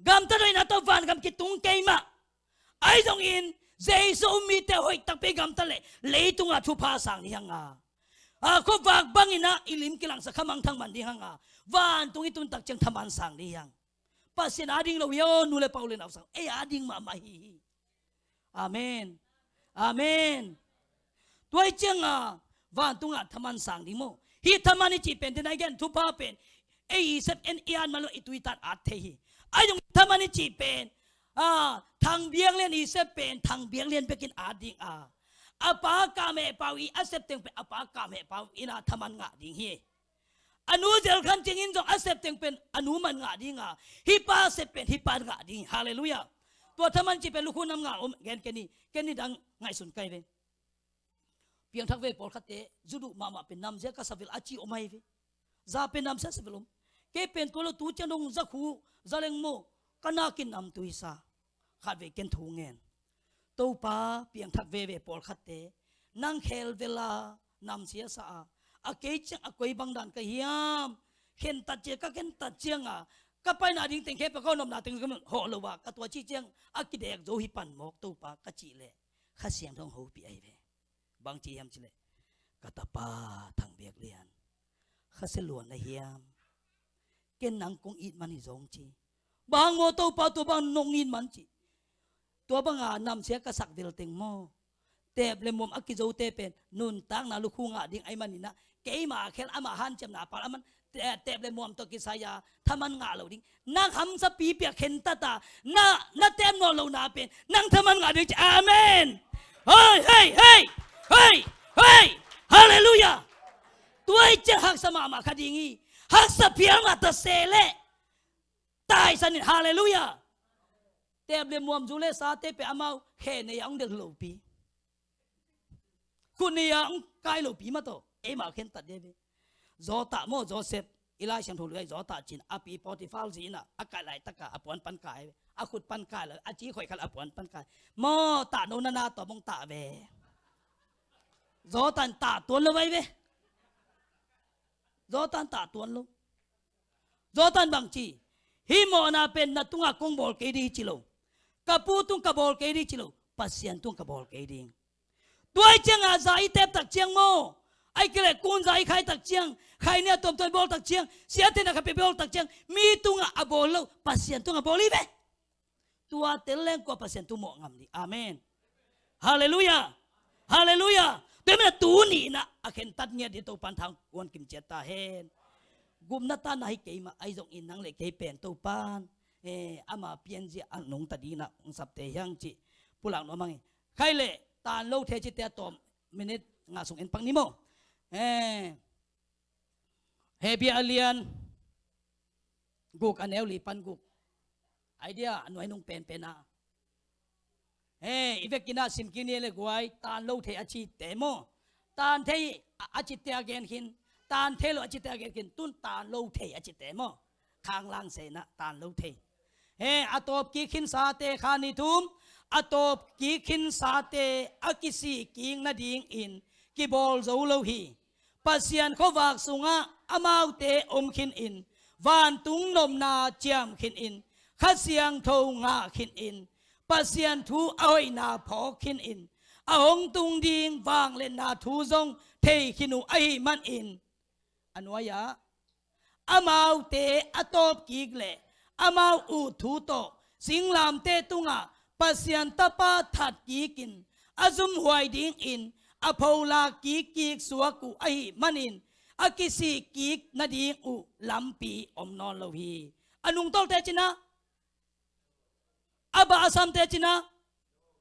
Gamtat hoihna tawh vangam kitung kei mah. Ahi zongin Jesu um mite hoih takpi gamtat leh leitungah thupha sang ding hi hang a, a khuavak bangin ah i lim kilangsak kha mangthang man ding hi hang a, vantung i tun tak ciang thaman sang ding hi hang. Pasian a ding lo hi aw, nu le pa u le nausang, ei a ding mahmah hi hi. Amen. Amen. Tua hi ciang a, vantungah thaman sang ding maw? Hih thaman i cih pen, tena i gen thupha pen, ei i sep en i at man lo i tui tan at thei hi. Ahi zong thaman i cih pen, a, Thang Biak Lian i sep pen, Thang Biak Lian bekin at ding a, a pa Kam Heh Pau i a sep teng pen, a pa Kam Heh Pau in a thaman ngah ding hi. A nu Zel Khan Cing in zong a sep teng pen a nu man ngah ding a, hih pa sep pen hih pa ngah ding. Halleluiah. Tua thaman cih pen lukhu nam nga om gen ken hi, ken hi dang ngaihsun kai ve. Piangthak ve pawlkhatte, zu duh mahmah pen namsia ka sa vel a ci om ahi ve. Za pen namsia sa vel om. Kei pen tua lo tu ciang dong za khu, za leng maw, ka nakin namtui sa. Khat vei ken thu ngen. Topa, piangthak veve pawlkhatte, nang khel vela namsia sa a, a kei ciang a koi bang dan ka hiam? Khentat cia ka khentat ciang a, ka paina ding teng khe pa ka nopna teng ka hawh lo a, ka tua cih ciang a kidek zo hi pan mawk Topa ka cih leh, Kha Siangtho hong hopih ahi ve. Bang ci hiam cih leh, ka tapa Thang Biak Lian, Kha Sia Luan na hiam? Ken nang kong it man hi zong ci. Bang maw Topa, tua bang nong it man ci. Tua banga namsia ka sak vel teng maw? Teep le muam a kizote pen nuntakna lukhu ngah ding ahih manin ah, keima khel ama hanciamna pal a man, te-, teep le muam tawh kisai a thaman ngah lo ding. Nang hamsa pipi a khentat a, na, na teep nawn lohna pen nang thaman ngah ding ci. Amen. Hei, hei, hei. Hei, hei. Halleluiah. Tua hi ciang haksa mahmah kha ding hi. Haksa phial mah ta se leh taisan in, halleluiah. Teep le muam, zu le sate pen amau khe nei a hong delh lopi, khut nei a hong kai lopi mah tawh eimah khentat de ve. Zawtah maw, Joseph, i Lai Siangtho lui ah Zawtah cin a pi Potifar zi in ah a kaih laitak a a puan pan kai ve. A khut pan kai lo, a ci khoih khat a puan pan kai. Maw, tah no na na tawh mong tah ve. Zawtah in tah tuan lo vai ve. Zawtah in tah tuan lo. Zawtah in bang ci? Hih mawhna pen na tungah kong bawl kei ding hi ci lo. Ka pu tung ka bawl kei ding hi ci lo. Pasian tung ka bawl kei ding. Tua hi ciangah za i tep tak ciang maw, ahih kei leh kun za i khai tak ciang, khaini a tuamtuam i bawl tak ciang, siathina khat peuh i bawl tak ciang, mi tungah a bawl lo, Pasian tungah bawl hi ve. Tua tel leng kua Pasian tung mawh ngam ding. Amen. Halleluiah. Halleluiah. Tua hi manin ah tuni in ah a khentat ngiat ding Topa'n thang kuan kim ciat ta hen. Gupna tanna hi kei mah, ahi zongin nang le kei pen Topa'n, eh, ama pianzia a nungta dingin ah hong sapte hi hang cih pulak nuam hang hi. Khai leh Tan Lo Thei cihte a tawm minute nga sung en pak ni maw? Eh, Hebru a lian guk, a neu li pan guk. Idea a nuai nung penpen a. He, i vekin ah sim kik ni le guai, tan lo thei a cite maw? Tan thei a, a cite a gen khin, tan thei lo a cite a gen khin, tun tan lo thei a cite maw? Khang lang se in ah tan lo thei. He, a tawp kik khinsate, kha ni thum, a tawp kik khinsate a kisik kik nadingin kibawl zo lo hi. Pasian khuavak sungah amaute om khinin, vantung nopna ciam khinin, Kha Siangtho ngah khinin, Pasian thu a hoihna phawk khinin, a hong tung ding vangliatna thu zong thei khin uh ahih manin, a nuai-ah amaute a tawp kik le amau ut thu tawh singlamteh tungah Pasian Tapa that kikin a zumhuai dingin a pholak kik kik suak uh ahih manin, a kisik kik nading uh lampi om nawn lo hi. A nungtolhte cinah, a bah a samte cinah,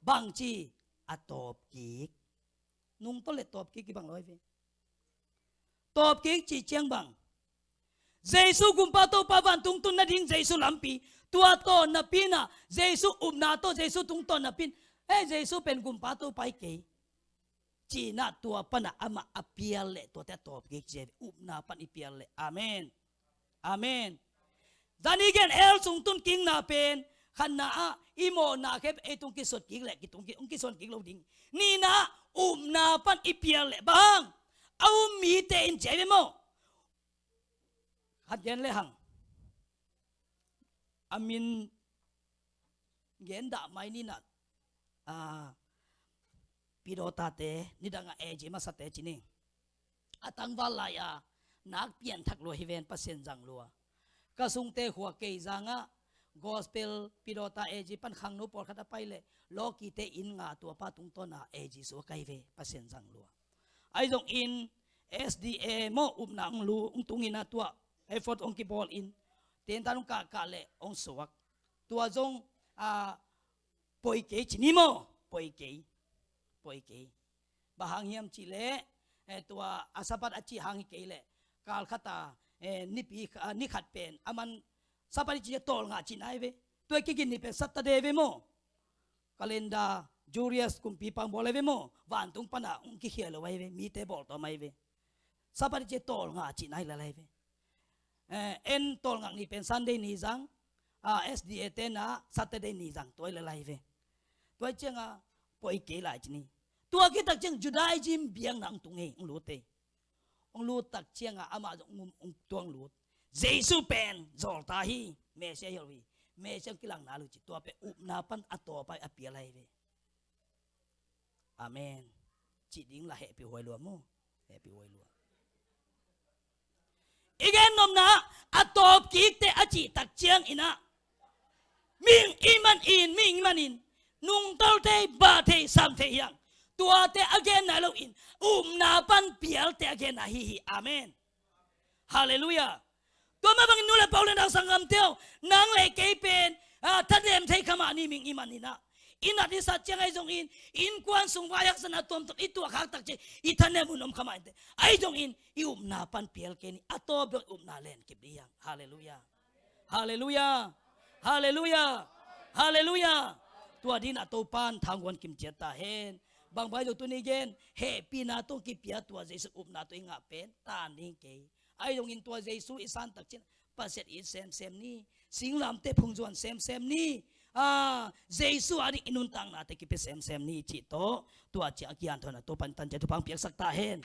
bangci a tawp kik. Nungtolh le tawp kik kibang lo hi ve. Tawp kik cih ciang bang? Jesu Gumpa Topa vantung tun nading Jesu lampi, tua tawh napi in ah, Jesu upna tawh Jesu tungtawn napi in, hei, Jesu pen Gumpa Topa hi kei ci-in ah, tua panah amah a pial leh tuate a tawp kik ci hi ve, upna pan i pial leh. Amen. Amen. Zani gen hell sung tun kikna pen, khatna ah i mawhna khempeuh ei tung kisuan kik leh, kitung ki, hong kisuan kik lo ding. Nihna ah upna pan i pial leh bang? A um mite in ci hi ve maw? Khat gen le hang. A min gen dah mai ni na, ah, Pidawta te nidang a A G masate ci ni. A tangval lai a nak pianthak lua hi ven, Pasian zang lua. Ka sungte khua kei zangah gospel Pidawta A G pan khangno pawlkhat a pai leh lawkite inn nga tua pa tungtawna A G suak ahi ve, Pasian zang lua. Ahi zongin S D A maw upna hong lu hong tungin a tua effort hong kibawl in, tentan hong kahkah leh hong suak. Tua zong, ah, poi kei ci ni maw? Poi kei. Poi kei. Bang hang hiam cih leh, eh, tua a Sabbath a cih hang hi kei leh, kal khat a, eh, nipi, ah, ni khat pen a man Sabbath i cih a tawlnga cihna hi ve. Tua i kigin ni pen Saturday ve maw? Calendar, Julius kumpipa hong bawl ahi ve maw? Vantung pana hong kikhia lo ahi ve, mite bawltawm ahi ve. Sabbath i cih a tawlnga cihna hi lel ahi ve. Eh, en tawlngak ni pen Sunday ni zang, ah, S D A te na Saturday ni zang, tua hi lel ahi ve. Tua hi cianga poi kei lai ci ni. Tua kitak ciang Judaism biakna hong tung hi, hong lut hi. Hong lut tak cianga amah zong hong um, hong tuang lut. Jesu pen zawlta hi, Messiah hi lo hi. Messiah hong kilangna lo ci, tua pen upna pan a tawp a pial ahi ve. Amen. Cih ding la hehpih huai lua maw? Hehpih huai lua. I gen nopna a tawp kikte a cih tak ciangin ah, mihing i manin, mihing i manin nungtol thei, bah thei, sam thei hi hang. Tuate a genna loin upna pan pialte a genna hi hi. Amen. Halleluiah. Tua mah bangin nu le pa, u le nau, sanggamte aw, nang le kei pen, ah, thanem thei kha mah ni, mihing i manin ah. I nat i sat ciang ahi zongin, innkuan sung vai haksatna tuamtuam i tuak khak tak ciang i thanem hun om kha mah inteh. Ahi zongin i upna pan pial kei ni, a tawp dong i upna lenkip dih hi hang. Halleluiah. Halleluiah. Halleluiah. Halleluiah. Tua dingin ah Topan thangguan kim ciat ta hen. Bang bai lo tuni gen, hehpihna tawh kipia tua Jesu upna tawh i ngah pen tan ding kei. Ahi zongin tua Jesu i san tak ciang Pasian it semsem ni, singlamteh phung zuan semsem ni. Ah, Jesu a ding i nuntaknate kipia semsem ni cih tawh, tua ciang a kianthona Topan tan ciat thupha hong piaksak ta hen.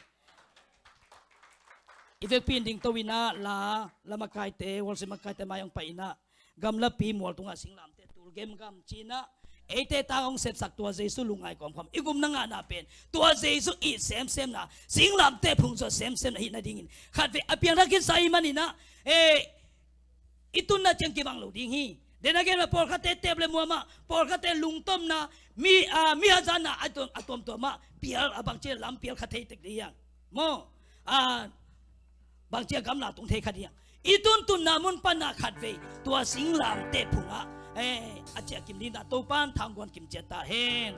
I vekpi in dingto in ah la, la makaite, worship makaite mai hong pai in ah, gamlapi mual tungah singlamteh tul gemgam ci-in ah, eite tang hong sepsak tua Jesu lungngai kawmkawm i gupna ngahna pen tua Jesu it semsemna, singlamteh phung zuan semsemna hi nadingin khatvei a piangthak khinsa ahih manin ah, eh, i tunna ciang kibang lo ding hi. Then again, pawlkhatte tep le muam ah, pawlkhatte lungtomna, mi, ah, mi hazatna a tuam, a tuamtuam ah pial, a bangci lam pial kha thei tek ding hi hang. Maw? Ah, bangci a gamla tung thei kha ding hi hang. I tuntunna mun pan ah khatvei tua singlamteh phung ah, eh, a ciah kim dingin ah Topan thangguan kim ciat ta hen.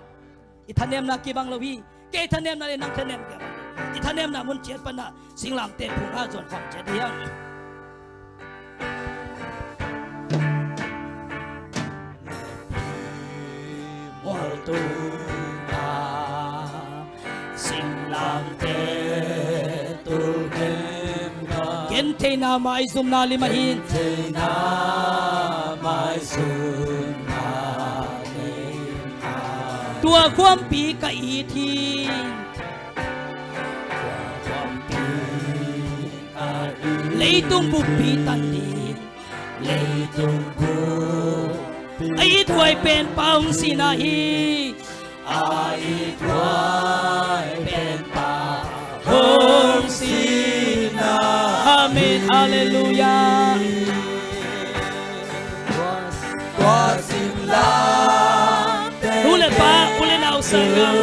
I thanemna kibang lo hi. Kei thanemna le nang thanem kibang lo. I thanemna mun ciat pan ah singlamteh phung ah zuan khawm ciat hi hang. Mual tungah singlamteh tul gemgam, gentheihna maizumna lim ah hin, gentheihna maizumna lim ah hin, tua khuampi ka it hi. Leitung buppi tan ding, leitung buppi a ithuai penpa hong sihna hi. A ithuai penpa hong sihna. Amen. Halleluiah. Tua singlamteh, nu le pa, u le nau, sanggam,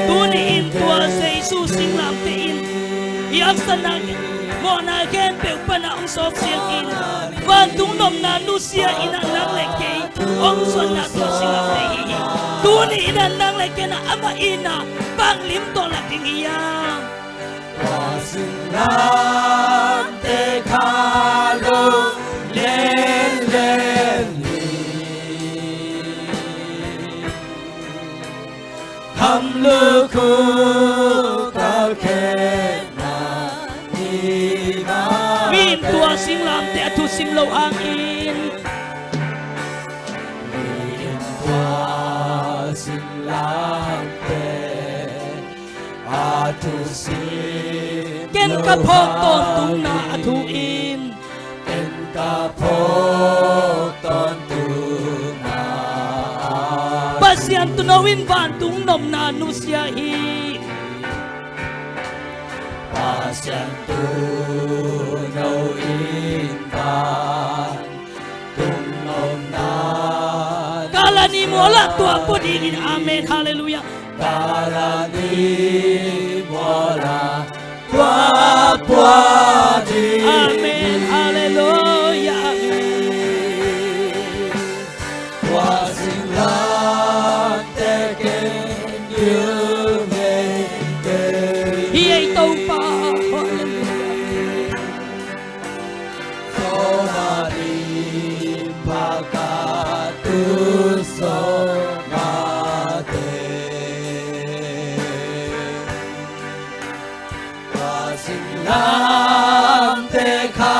tuni-in tua Jesu singlamteh in i haksatna, mawhna khempeuh pan ah hong sawp ciangin, vantung nopna nusia in ah nang le kei hong zuanna tua singlamteh hi hi. Tuni-in ah nang le kei in ah amah itna bang lim tawh lak ding hi hiam? Tua singlamteh kha lunglen len ni. Khamlukhu ka khenna ni mah. Mi in tua singlamteh a thusim loh hangin, mi in tua singlamteh a thusim, ken ka phawk tawntungna a thu in, ka phawk tawntung a, Pasian Tuuno in vantung nopna nusia hi. Pasian Tuuno in vantung nopna, Kalani muala tua pua dingin. Amen. Halleluiah. Kalani muala tua pua dingin. Amen. Halleluiah. Amen. Tua singlamteh ken gil ngei kei. Hi ei Topa. Halleluiah. Zona lim pha ka tu sawmate. Tua singlamteh kha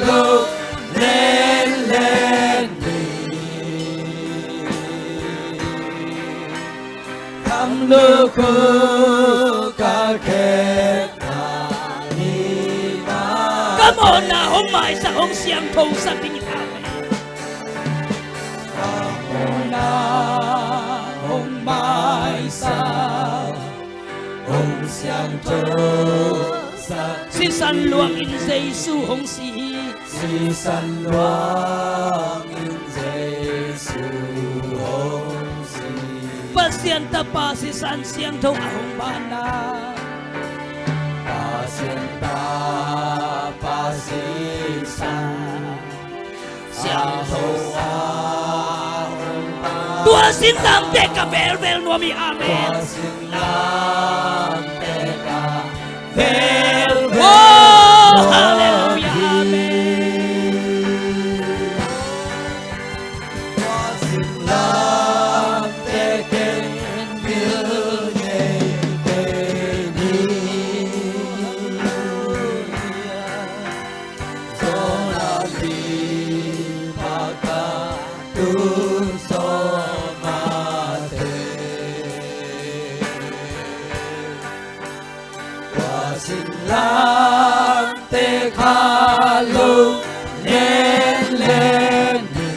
lunglenlen ni. Khamlukhu ka khepna ni mah. Ka mawhna hong maisak, hong siangthosak ding hi. Amen. Ka mawhna hong maisak, hong siangthosak. Sisan luangin Jesu hong si hi. Sisan luangin Jesu hong si. Pasian Tapa sisan siangtho a hong banna. Pasian Tapa sisan siangtho a hong banna. Tua singlamteh ka velvel nuam hi. Amen. Tua singlamteh ka velvel nuam hi. Oh, halleluiah. Amen. Tua singlamteh ken gil ngei kei ni. Zona lim pha ka tu sawmate. Tua singlamteh kha lunglenlen ni.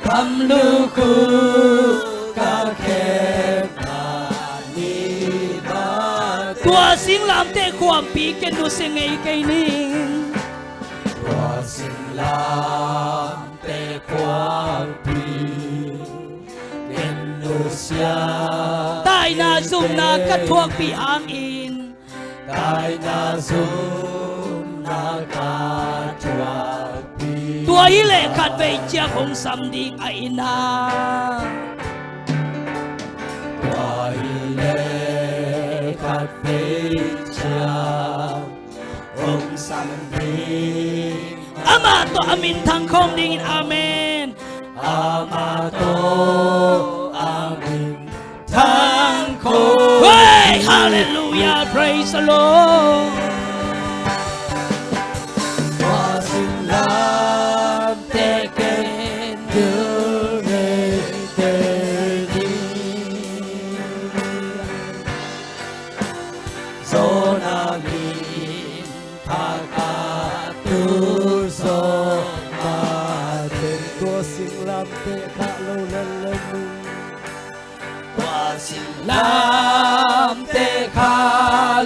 Khamlukhu ka khepna ni mah. Tua singlamteh khuampi ken nusia ngei kei ning. Tua singlamteh khuampi ken nusia. Taina zumna ka thuakpih hangin. Taina zumna ka thuakpih. Tua hi leh khatvei ciang hong sam ding a ina. Tua hi leh khatvei ciang hong sam ding. Amah tawh a minthang khawm dingin. Amen. Amah tawh a minthang khawm. Hey, hallelujah, praise the Lord. Tua singlamteh ken gil ngei kei ni. Zona lim pha ka tu sawmate. Tua singlamteh kha lunglenlen ni. Tua singlamteh kha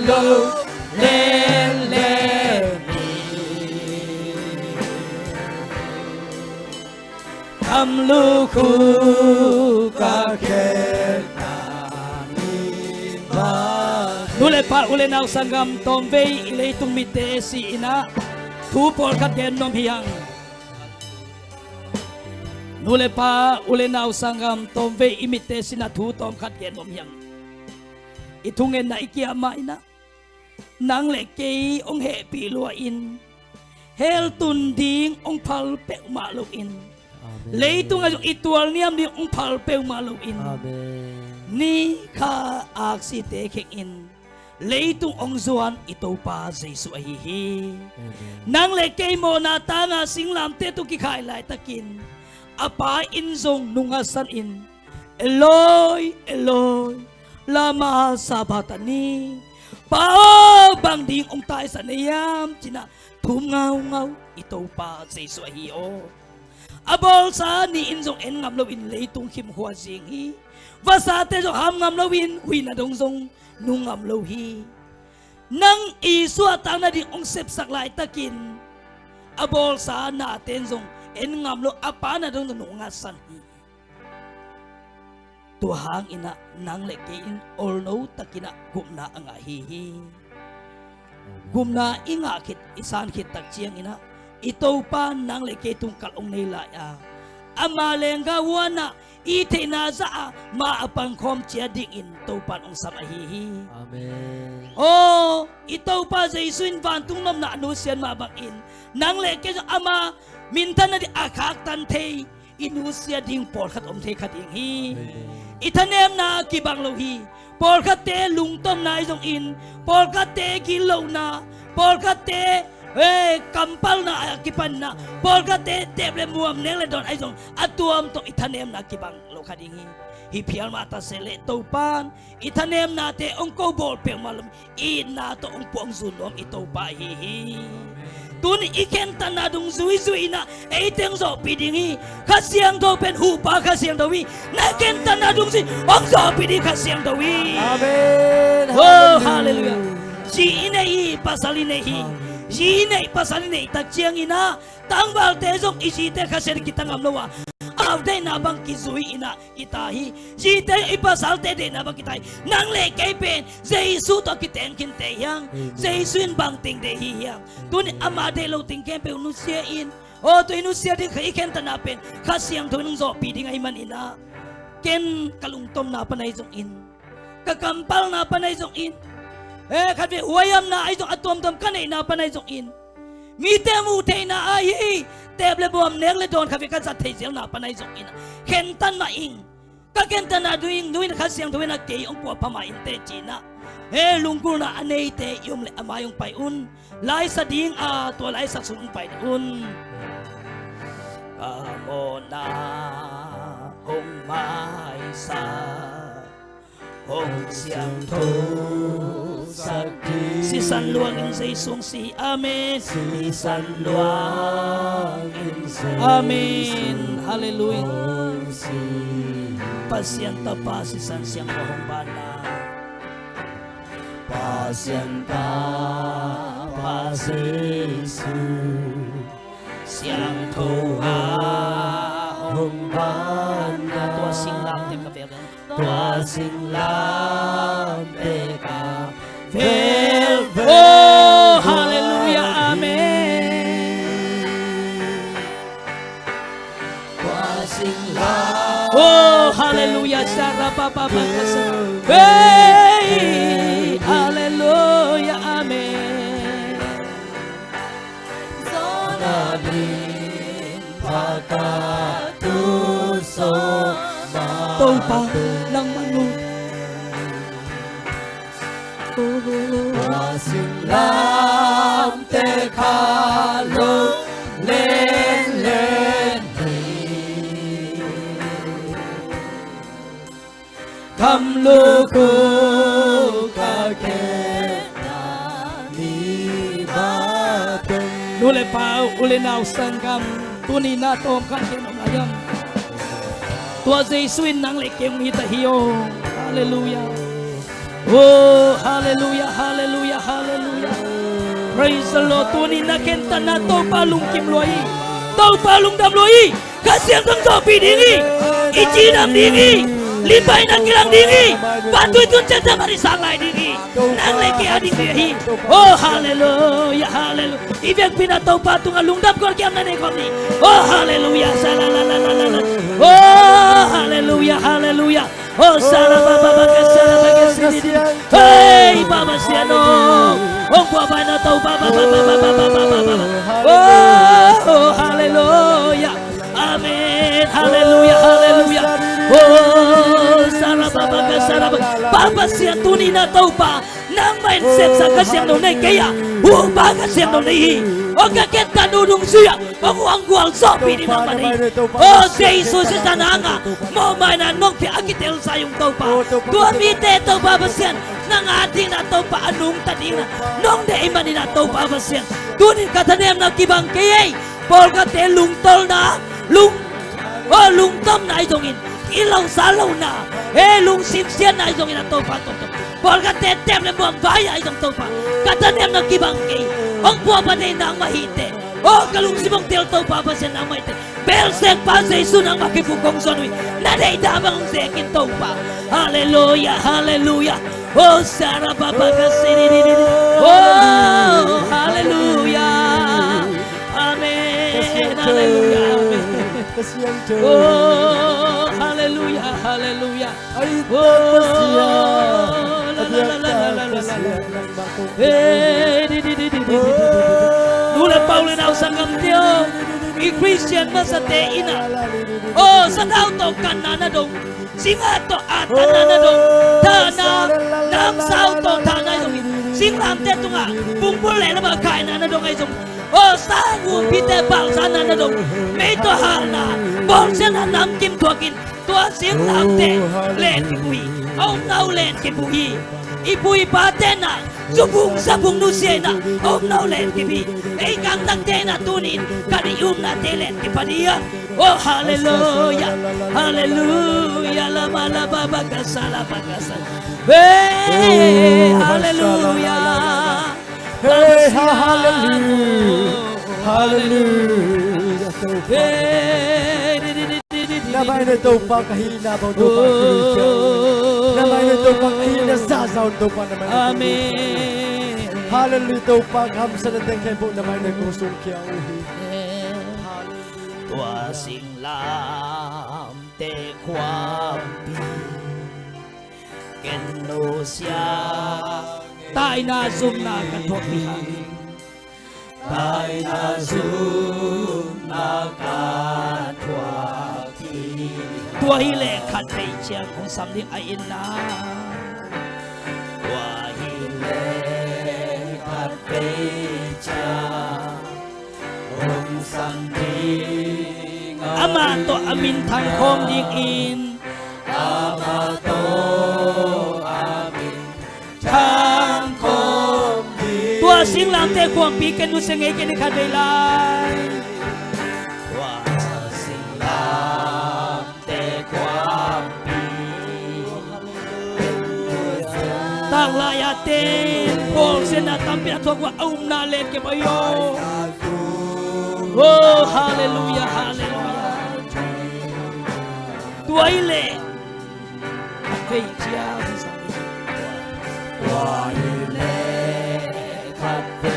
lunglenlen ni. Khamlukhu ka khepna ni mah. Nu le pa, u le nau, sanggam, tawmvei i leitung mitte si-in ah thu pawlkhat gen nuam hi hang. Nu le pa, u le nau, sanggam, tawmvei i mitte si-in ah thu tawmkhat gen nuam hi hang. I thungetna i kiam mah in ah, nang le kei hong hehpih lua-in, hell tun ding hong phal peuhmah loin, amen, leitungah zong i tualniam ding hong phal peuhmah loin, amen, ni kha aksite khengin leitung hong zuan i Topa Jesuh ahi hi. Amen. Nang le kei mawhna tanga singlamteh tawh kikhai laitakin a Pa in zong nungaksanin, Eloi, Eloi, lama sabachthani? Pa aw, bang ding hong taisan na hiam, ci-in ah thum ngaungau i Topa Jesuh ahi aw. A bawlsa ni-in zong en ngam loin leitung khimkhua zing hi. Vasate zong ham ngam loin huihna dong zong nung ngam lo hi. Nang i suahtakna ding hong sepsak laitakin a bawlsa nate in zong en ngam lo, a pana dong zong nung ngatsan hi. Tua hangin ah nang le kei in olno takin ah gupna a ngah hi hi. Gupna i ngah khit, i san khit tak ciangin ah i Topa nang le kei tung kalh hong nei lai a, ama leenggah huan ah i theihna zah a ma a pangkhawm ciat dingin Topa in hong sam ahi hi. Amen. Aw, i Topa Jesuh in vantung nopna a nusiat mah bangin nang le kei zong ama minthanna ding a khaktan thei, i nusia ding pawlkhat om thei kha ding hi. Amen. I thanemna kibang lo hi. Pawlkhatte lungtomna ahi zongin, pawlkhatte gitlohna, pawlkhatte, eh, kampalna a kipanna, pawlkhatte tep le muam, nek le dawn ahi zong, a tuamtuam i thanemna kibang lo kha ding hi. Hih phial mah ta se leh Topan i thanemnate hong ko bawl peuhmah lo, itna tawh hong puang zun nuam i Topa ahi hi. Tuni i khentatna dungzui zui in ah ei teng zawhpih ding hi. Kha Siangtho pen huhpa Kha Siangtho hi. Na khentatna dungzui hong zawhpih ding Kha Siangtho hi. Amen. Oh, hallelujah. Zi i neih hi, pasal i neih hi. Zi i neih, pasal i neih tak ciangin ah tangvalte zong i zite Kha Siangtho in kita ngam lo a, amau deihna bang kizui in ah kita hi. Zite i pasalte deihna bang kita hi. Nang le kei pen Jesuh tawh kiteng khin te hi hang. Amen. Jesuh in bang teng deih hi hiam? Tuni ama deih lo teng khempeuh nusia in. Aw, tua i nusia ding kha i khentatna pen Kha Siangtho in hong zawhpih ding ahih manin ah, ken ka lungtomna pan ahi zongin, ka kampalna pan ahi zongin, eh, khatvei huaihamna ahi zong, a tuamtuam ka neihna pan ahi zongin, mite muh theihna ahi, tep le muam, nek le dawn khatvei ka zat thei zelna pan ahi zongin ah khentat mah ing. Ka khentatna dungzui in Kha Siangtho in ah kei hong puahpha mah inteh, ci-in ah, eh, lunggulhna a neite i om leh a mai hong pai un. Laisa ding a, tua laisak sung hong pai ding un. Ka mawhna hong maisak, hong siangtho sak ding. Sisan luang in Jesuh hong si hi. Amen. Sisan luang in Jesuh, amen, hallelujah, hong si hi. Pasian Tapa, Sisan Siangtho hong banna. Pasian Tapa Jesuh, Siangtho a hong banna. Tua singlamteh ka velvel, tua singlamteh ka velvel. Oh, hallelujah, amen. Tua singlamteh. Oh, hallelujah, sara pa pa pa ka sa. Hey, hallelujah, amen. Topa, nangmah ngut. Tua singlamteh kha lunglen len hi. Kam lukhu ka khe ni ba teng. Nu le pa, u le nau sanggam, tuni na tawm khat ken om lai hiam? Tua Jesuh in nang le kei hong hi ta hi aw. Hallelujah. Oh, hallelujah, hallelujah, hallelujah. Praise the Lord. Tuni na khentatna Topa lungkim lua hi. Topa lungdam lua hi. Kha Siangtho in zawhpih ding hi. I cidam ding hi. Lipaina kilang ding hi. Vantui tun ciang thaman i sang lai ding hi. Nang le kei a ding hi. Oh, hallelujah, hallelujah. I vekpi-in ah Topa tungah lungdam kawlkiam na nei khawm ni. Oh, hallelujah. Sa la la la la la la. Oh, hallelujah, hallelujah. Oh, sala ba ba ba ka sala ba ka sini di. Hey, Baba Sian aw. Hong puahpha na Topa ba ba ba ba. Oh, oh, hallelujah. Amen. Hallelujah, hallelujah. Oh, sala ba ba ka sala ba. Baba Sian, tuni na Topa, nangmah in sepsa Kha Siangtho nei kei a, huhpa Kha Siangtho nei hi. Oh, ka khentat uh dungzui ah hong gualzawhpih ding nangmah nei hi. Oh, Jesuh sisan hangah mawhmaina nong pia a kitelsa hi ung Topa. Tua mite Topa Pasian, nang a dingin ah Topa a nungta dingin ah nong deih ahih manin ah Topa Pasian, tunin ka thanemna kibang kei ei. Pawlkhatte lungtolna, lung, oh, lungtomna ahi zongin, i lo sa lona, he, lungsim siatna ahi zongin ah Topa tawh tawh, pawlkhatte tep le muam vai ahi zong Topa, ka thanemna kibang kei. Hong puahpha thei nangmah hi teh. Oh, ka lungsim hong tel Topa Pasian nangmah hi teh. Belsekpa Jesu nangmah kipu kong zon uh hi. Na deihdan bang hong zekin Topa. Halleluia, halleluia. Oh, sarababaka siriri. Oh, halleluia. Amen. Halleluia. Amen. Oh, halleluia, halleluia. Ai, oh, Pasian. La, la, la, la, la, la, la, la. Pasian, nangmah kong. Hey, di, di, di. Nu le pa, u le nau, sanggamte aw, i Khristian masate in ah, oh, sathau tawh kanna na dong, singha tawh attanna na dong, thahna, namsau tawh thahna ahi zongin, singlamteh tungah pungpul le lama khaina na dong ahi zongin, oh, sang umpite palsatna na dong, mei tawh halna, bawlsiatna namkim thuakin, tua singlamteh len kipia hi, a omna uh len kipia hi. I pu i pate na, zubung zabung nusia in ah, a omna uh len kipia hi. Ei gamdangte in ah tunin, ka deih i upnate len kipia ding hi. Oh, halleluia, halleluia, lama, lama, bakasa, la, bakasa. Hey, halleluia. Hey, ha, halleluia. Halleluia, Topa. Na mai na Topa ka hihna bang Topa ka hih. Na mai na Topa ka hihna zahzah un Topa na mai na. Amen. Halleluia, Topa ka hamsatna teng khempeuh na mai na kong sungkhia uh hi. Halleluia. Tua singlamteh khuampi ken nusia, taina zumna ka thuakpih hangin. Taina zumna ka thuakpih. Tua hileh khatvei ciang hong sam ding a itna. Tua hileh khatvei ciang hong sam ding a itna. Amah tawh a minthang khawm dingin. Amah tawh a minthang khawm ding. Tua singlamteh khuampi ken nusia ngei kei ning khatvei lai. Tua singlamteh khuampi. Tanglai a ten bawlsiatna tampi a thuak uh a, a upna len kipia hi aw. Oh, halleluia, halleluia. Tua hileh khatvei ciang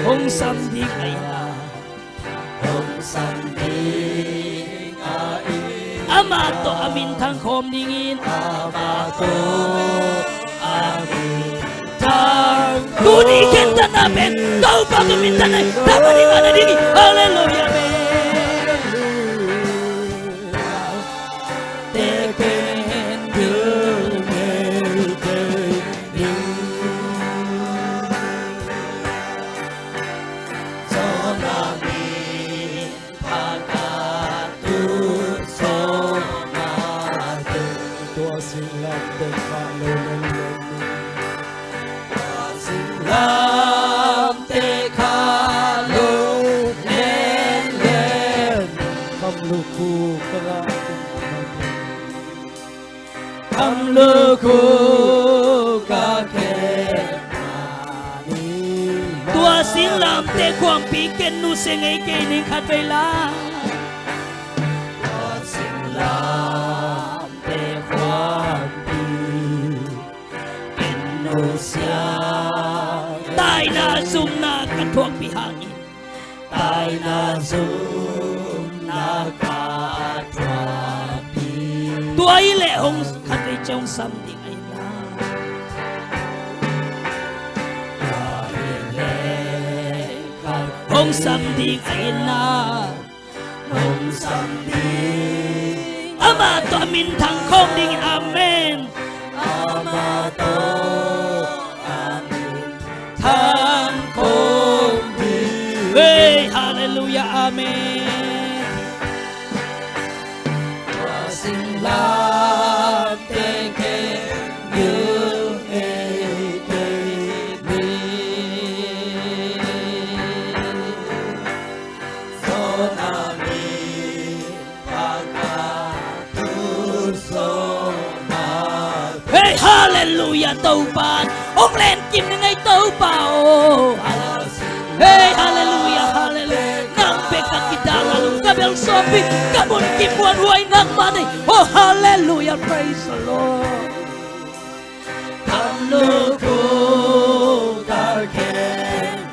hong sam ding a itna. Hong sam ding a itna. Amah tawh a minthang khawm dingin. Amah tawh a minthang. Tuni khentatna pen Topa tawh minthanna hi. Tapa ding a na ding hi. Halleluia, amen. Te ken gil ngei kei ning. Zona min phakat tu zona tu. Tua singlamteh kha lo len len ning. Tua singlamteh kha lo len len. Kam lukhu ka la. Kam lukhu ka khe. Tua singlamteh khuampi ken nusia ngei kei ning khatvei lai. Tua singlamteh khuampi ken nusia. Taina zumna ka thuakpih hangin. Taina zumna ka thuakpih. Tua hileh hong khatvei ciang hong sam ding a itna. Tua hileh khat hong sam ding a itna. Hong sam ding. Amah tawh a minthang khawm ding. Amen. Amah tawh a minthang khawm ding. Hey, halleluia, amen. Tua singlamteh ken gil ngei kei. Topa, hong len kim ning ei Topa aw. Hallelujah. Hey, hallelujah, hallelujah. Nang bek ka kidal a lum ka bel sawmpi, ka mun kim muanhuai nangmah nei. Oh, hallelujah, praise the Lord. Kan lukhu ka khen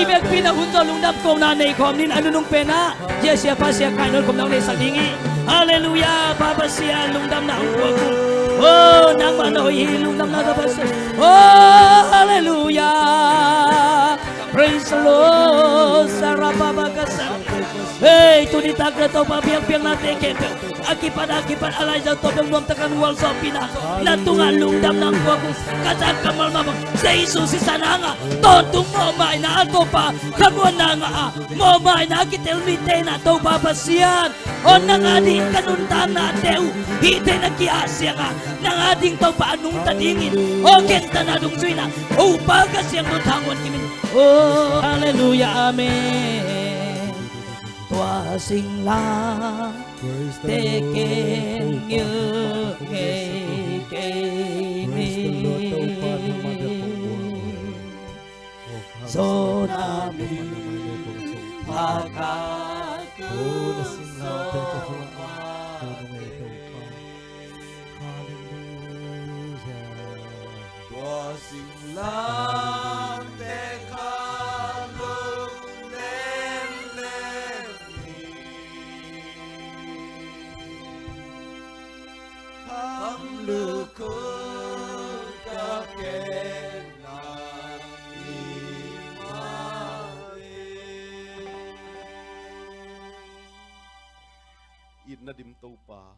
i vekpi-in ah hun zawh lungdam kohna nei khawm ni in, a nunung pen ah zia siapa Sia Khai Nawn khawm nang neihsak ding hi. Halleluiah. Pa Pasian, lungdamna hong puak ung. Oh, nangmah na hoih hi, lungdamna ka Pasian. Oh, halleluiah. Praise the Lord. Sarababakasa. Hei, tuni tak le Topa biakpiaknate khempeuh a kipat, a kipat, a laiza tawh bek nuamtak a nuamsawpina na tungah lungdamna hong puak ung. Ka zak ka mal mah bang Jesu sisan hangah, tawntung mawhmaina a Topa, khamuanna ngah a, mawhmaina a kitel mite in ah Topa Pasian, aw nang ading ka nuntaknate uh hih thei na ki-ah siangah, nang ading Topa a nungta dingin, aw gentehna dungzui in ah, aw Pa ka siangtho thamuan kim in. Aw, halleluiah, amen. Tua singlamteh ken ngilh ngei kei ni. Zona mi pha ka tung sawm mah. Halleluiah. Tua singlamteh kha lungnemnem hi. Kham lukhu ka khen nang hi mah hi. Itna dim Topa,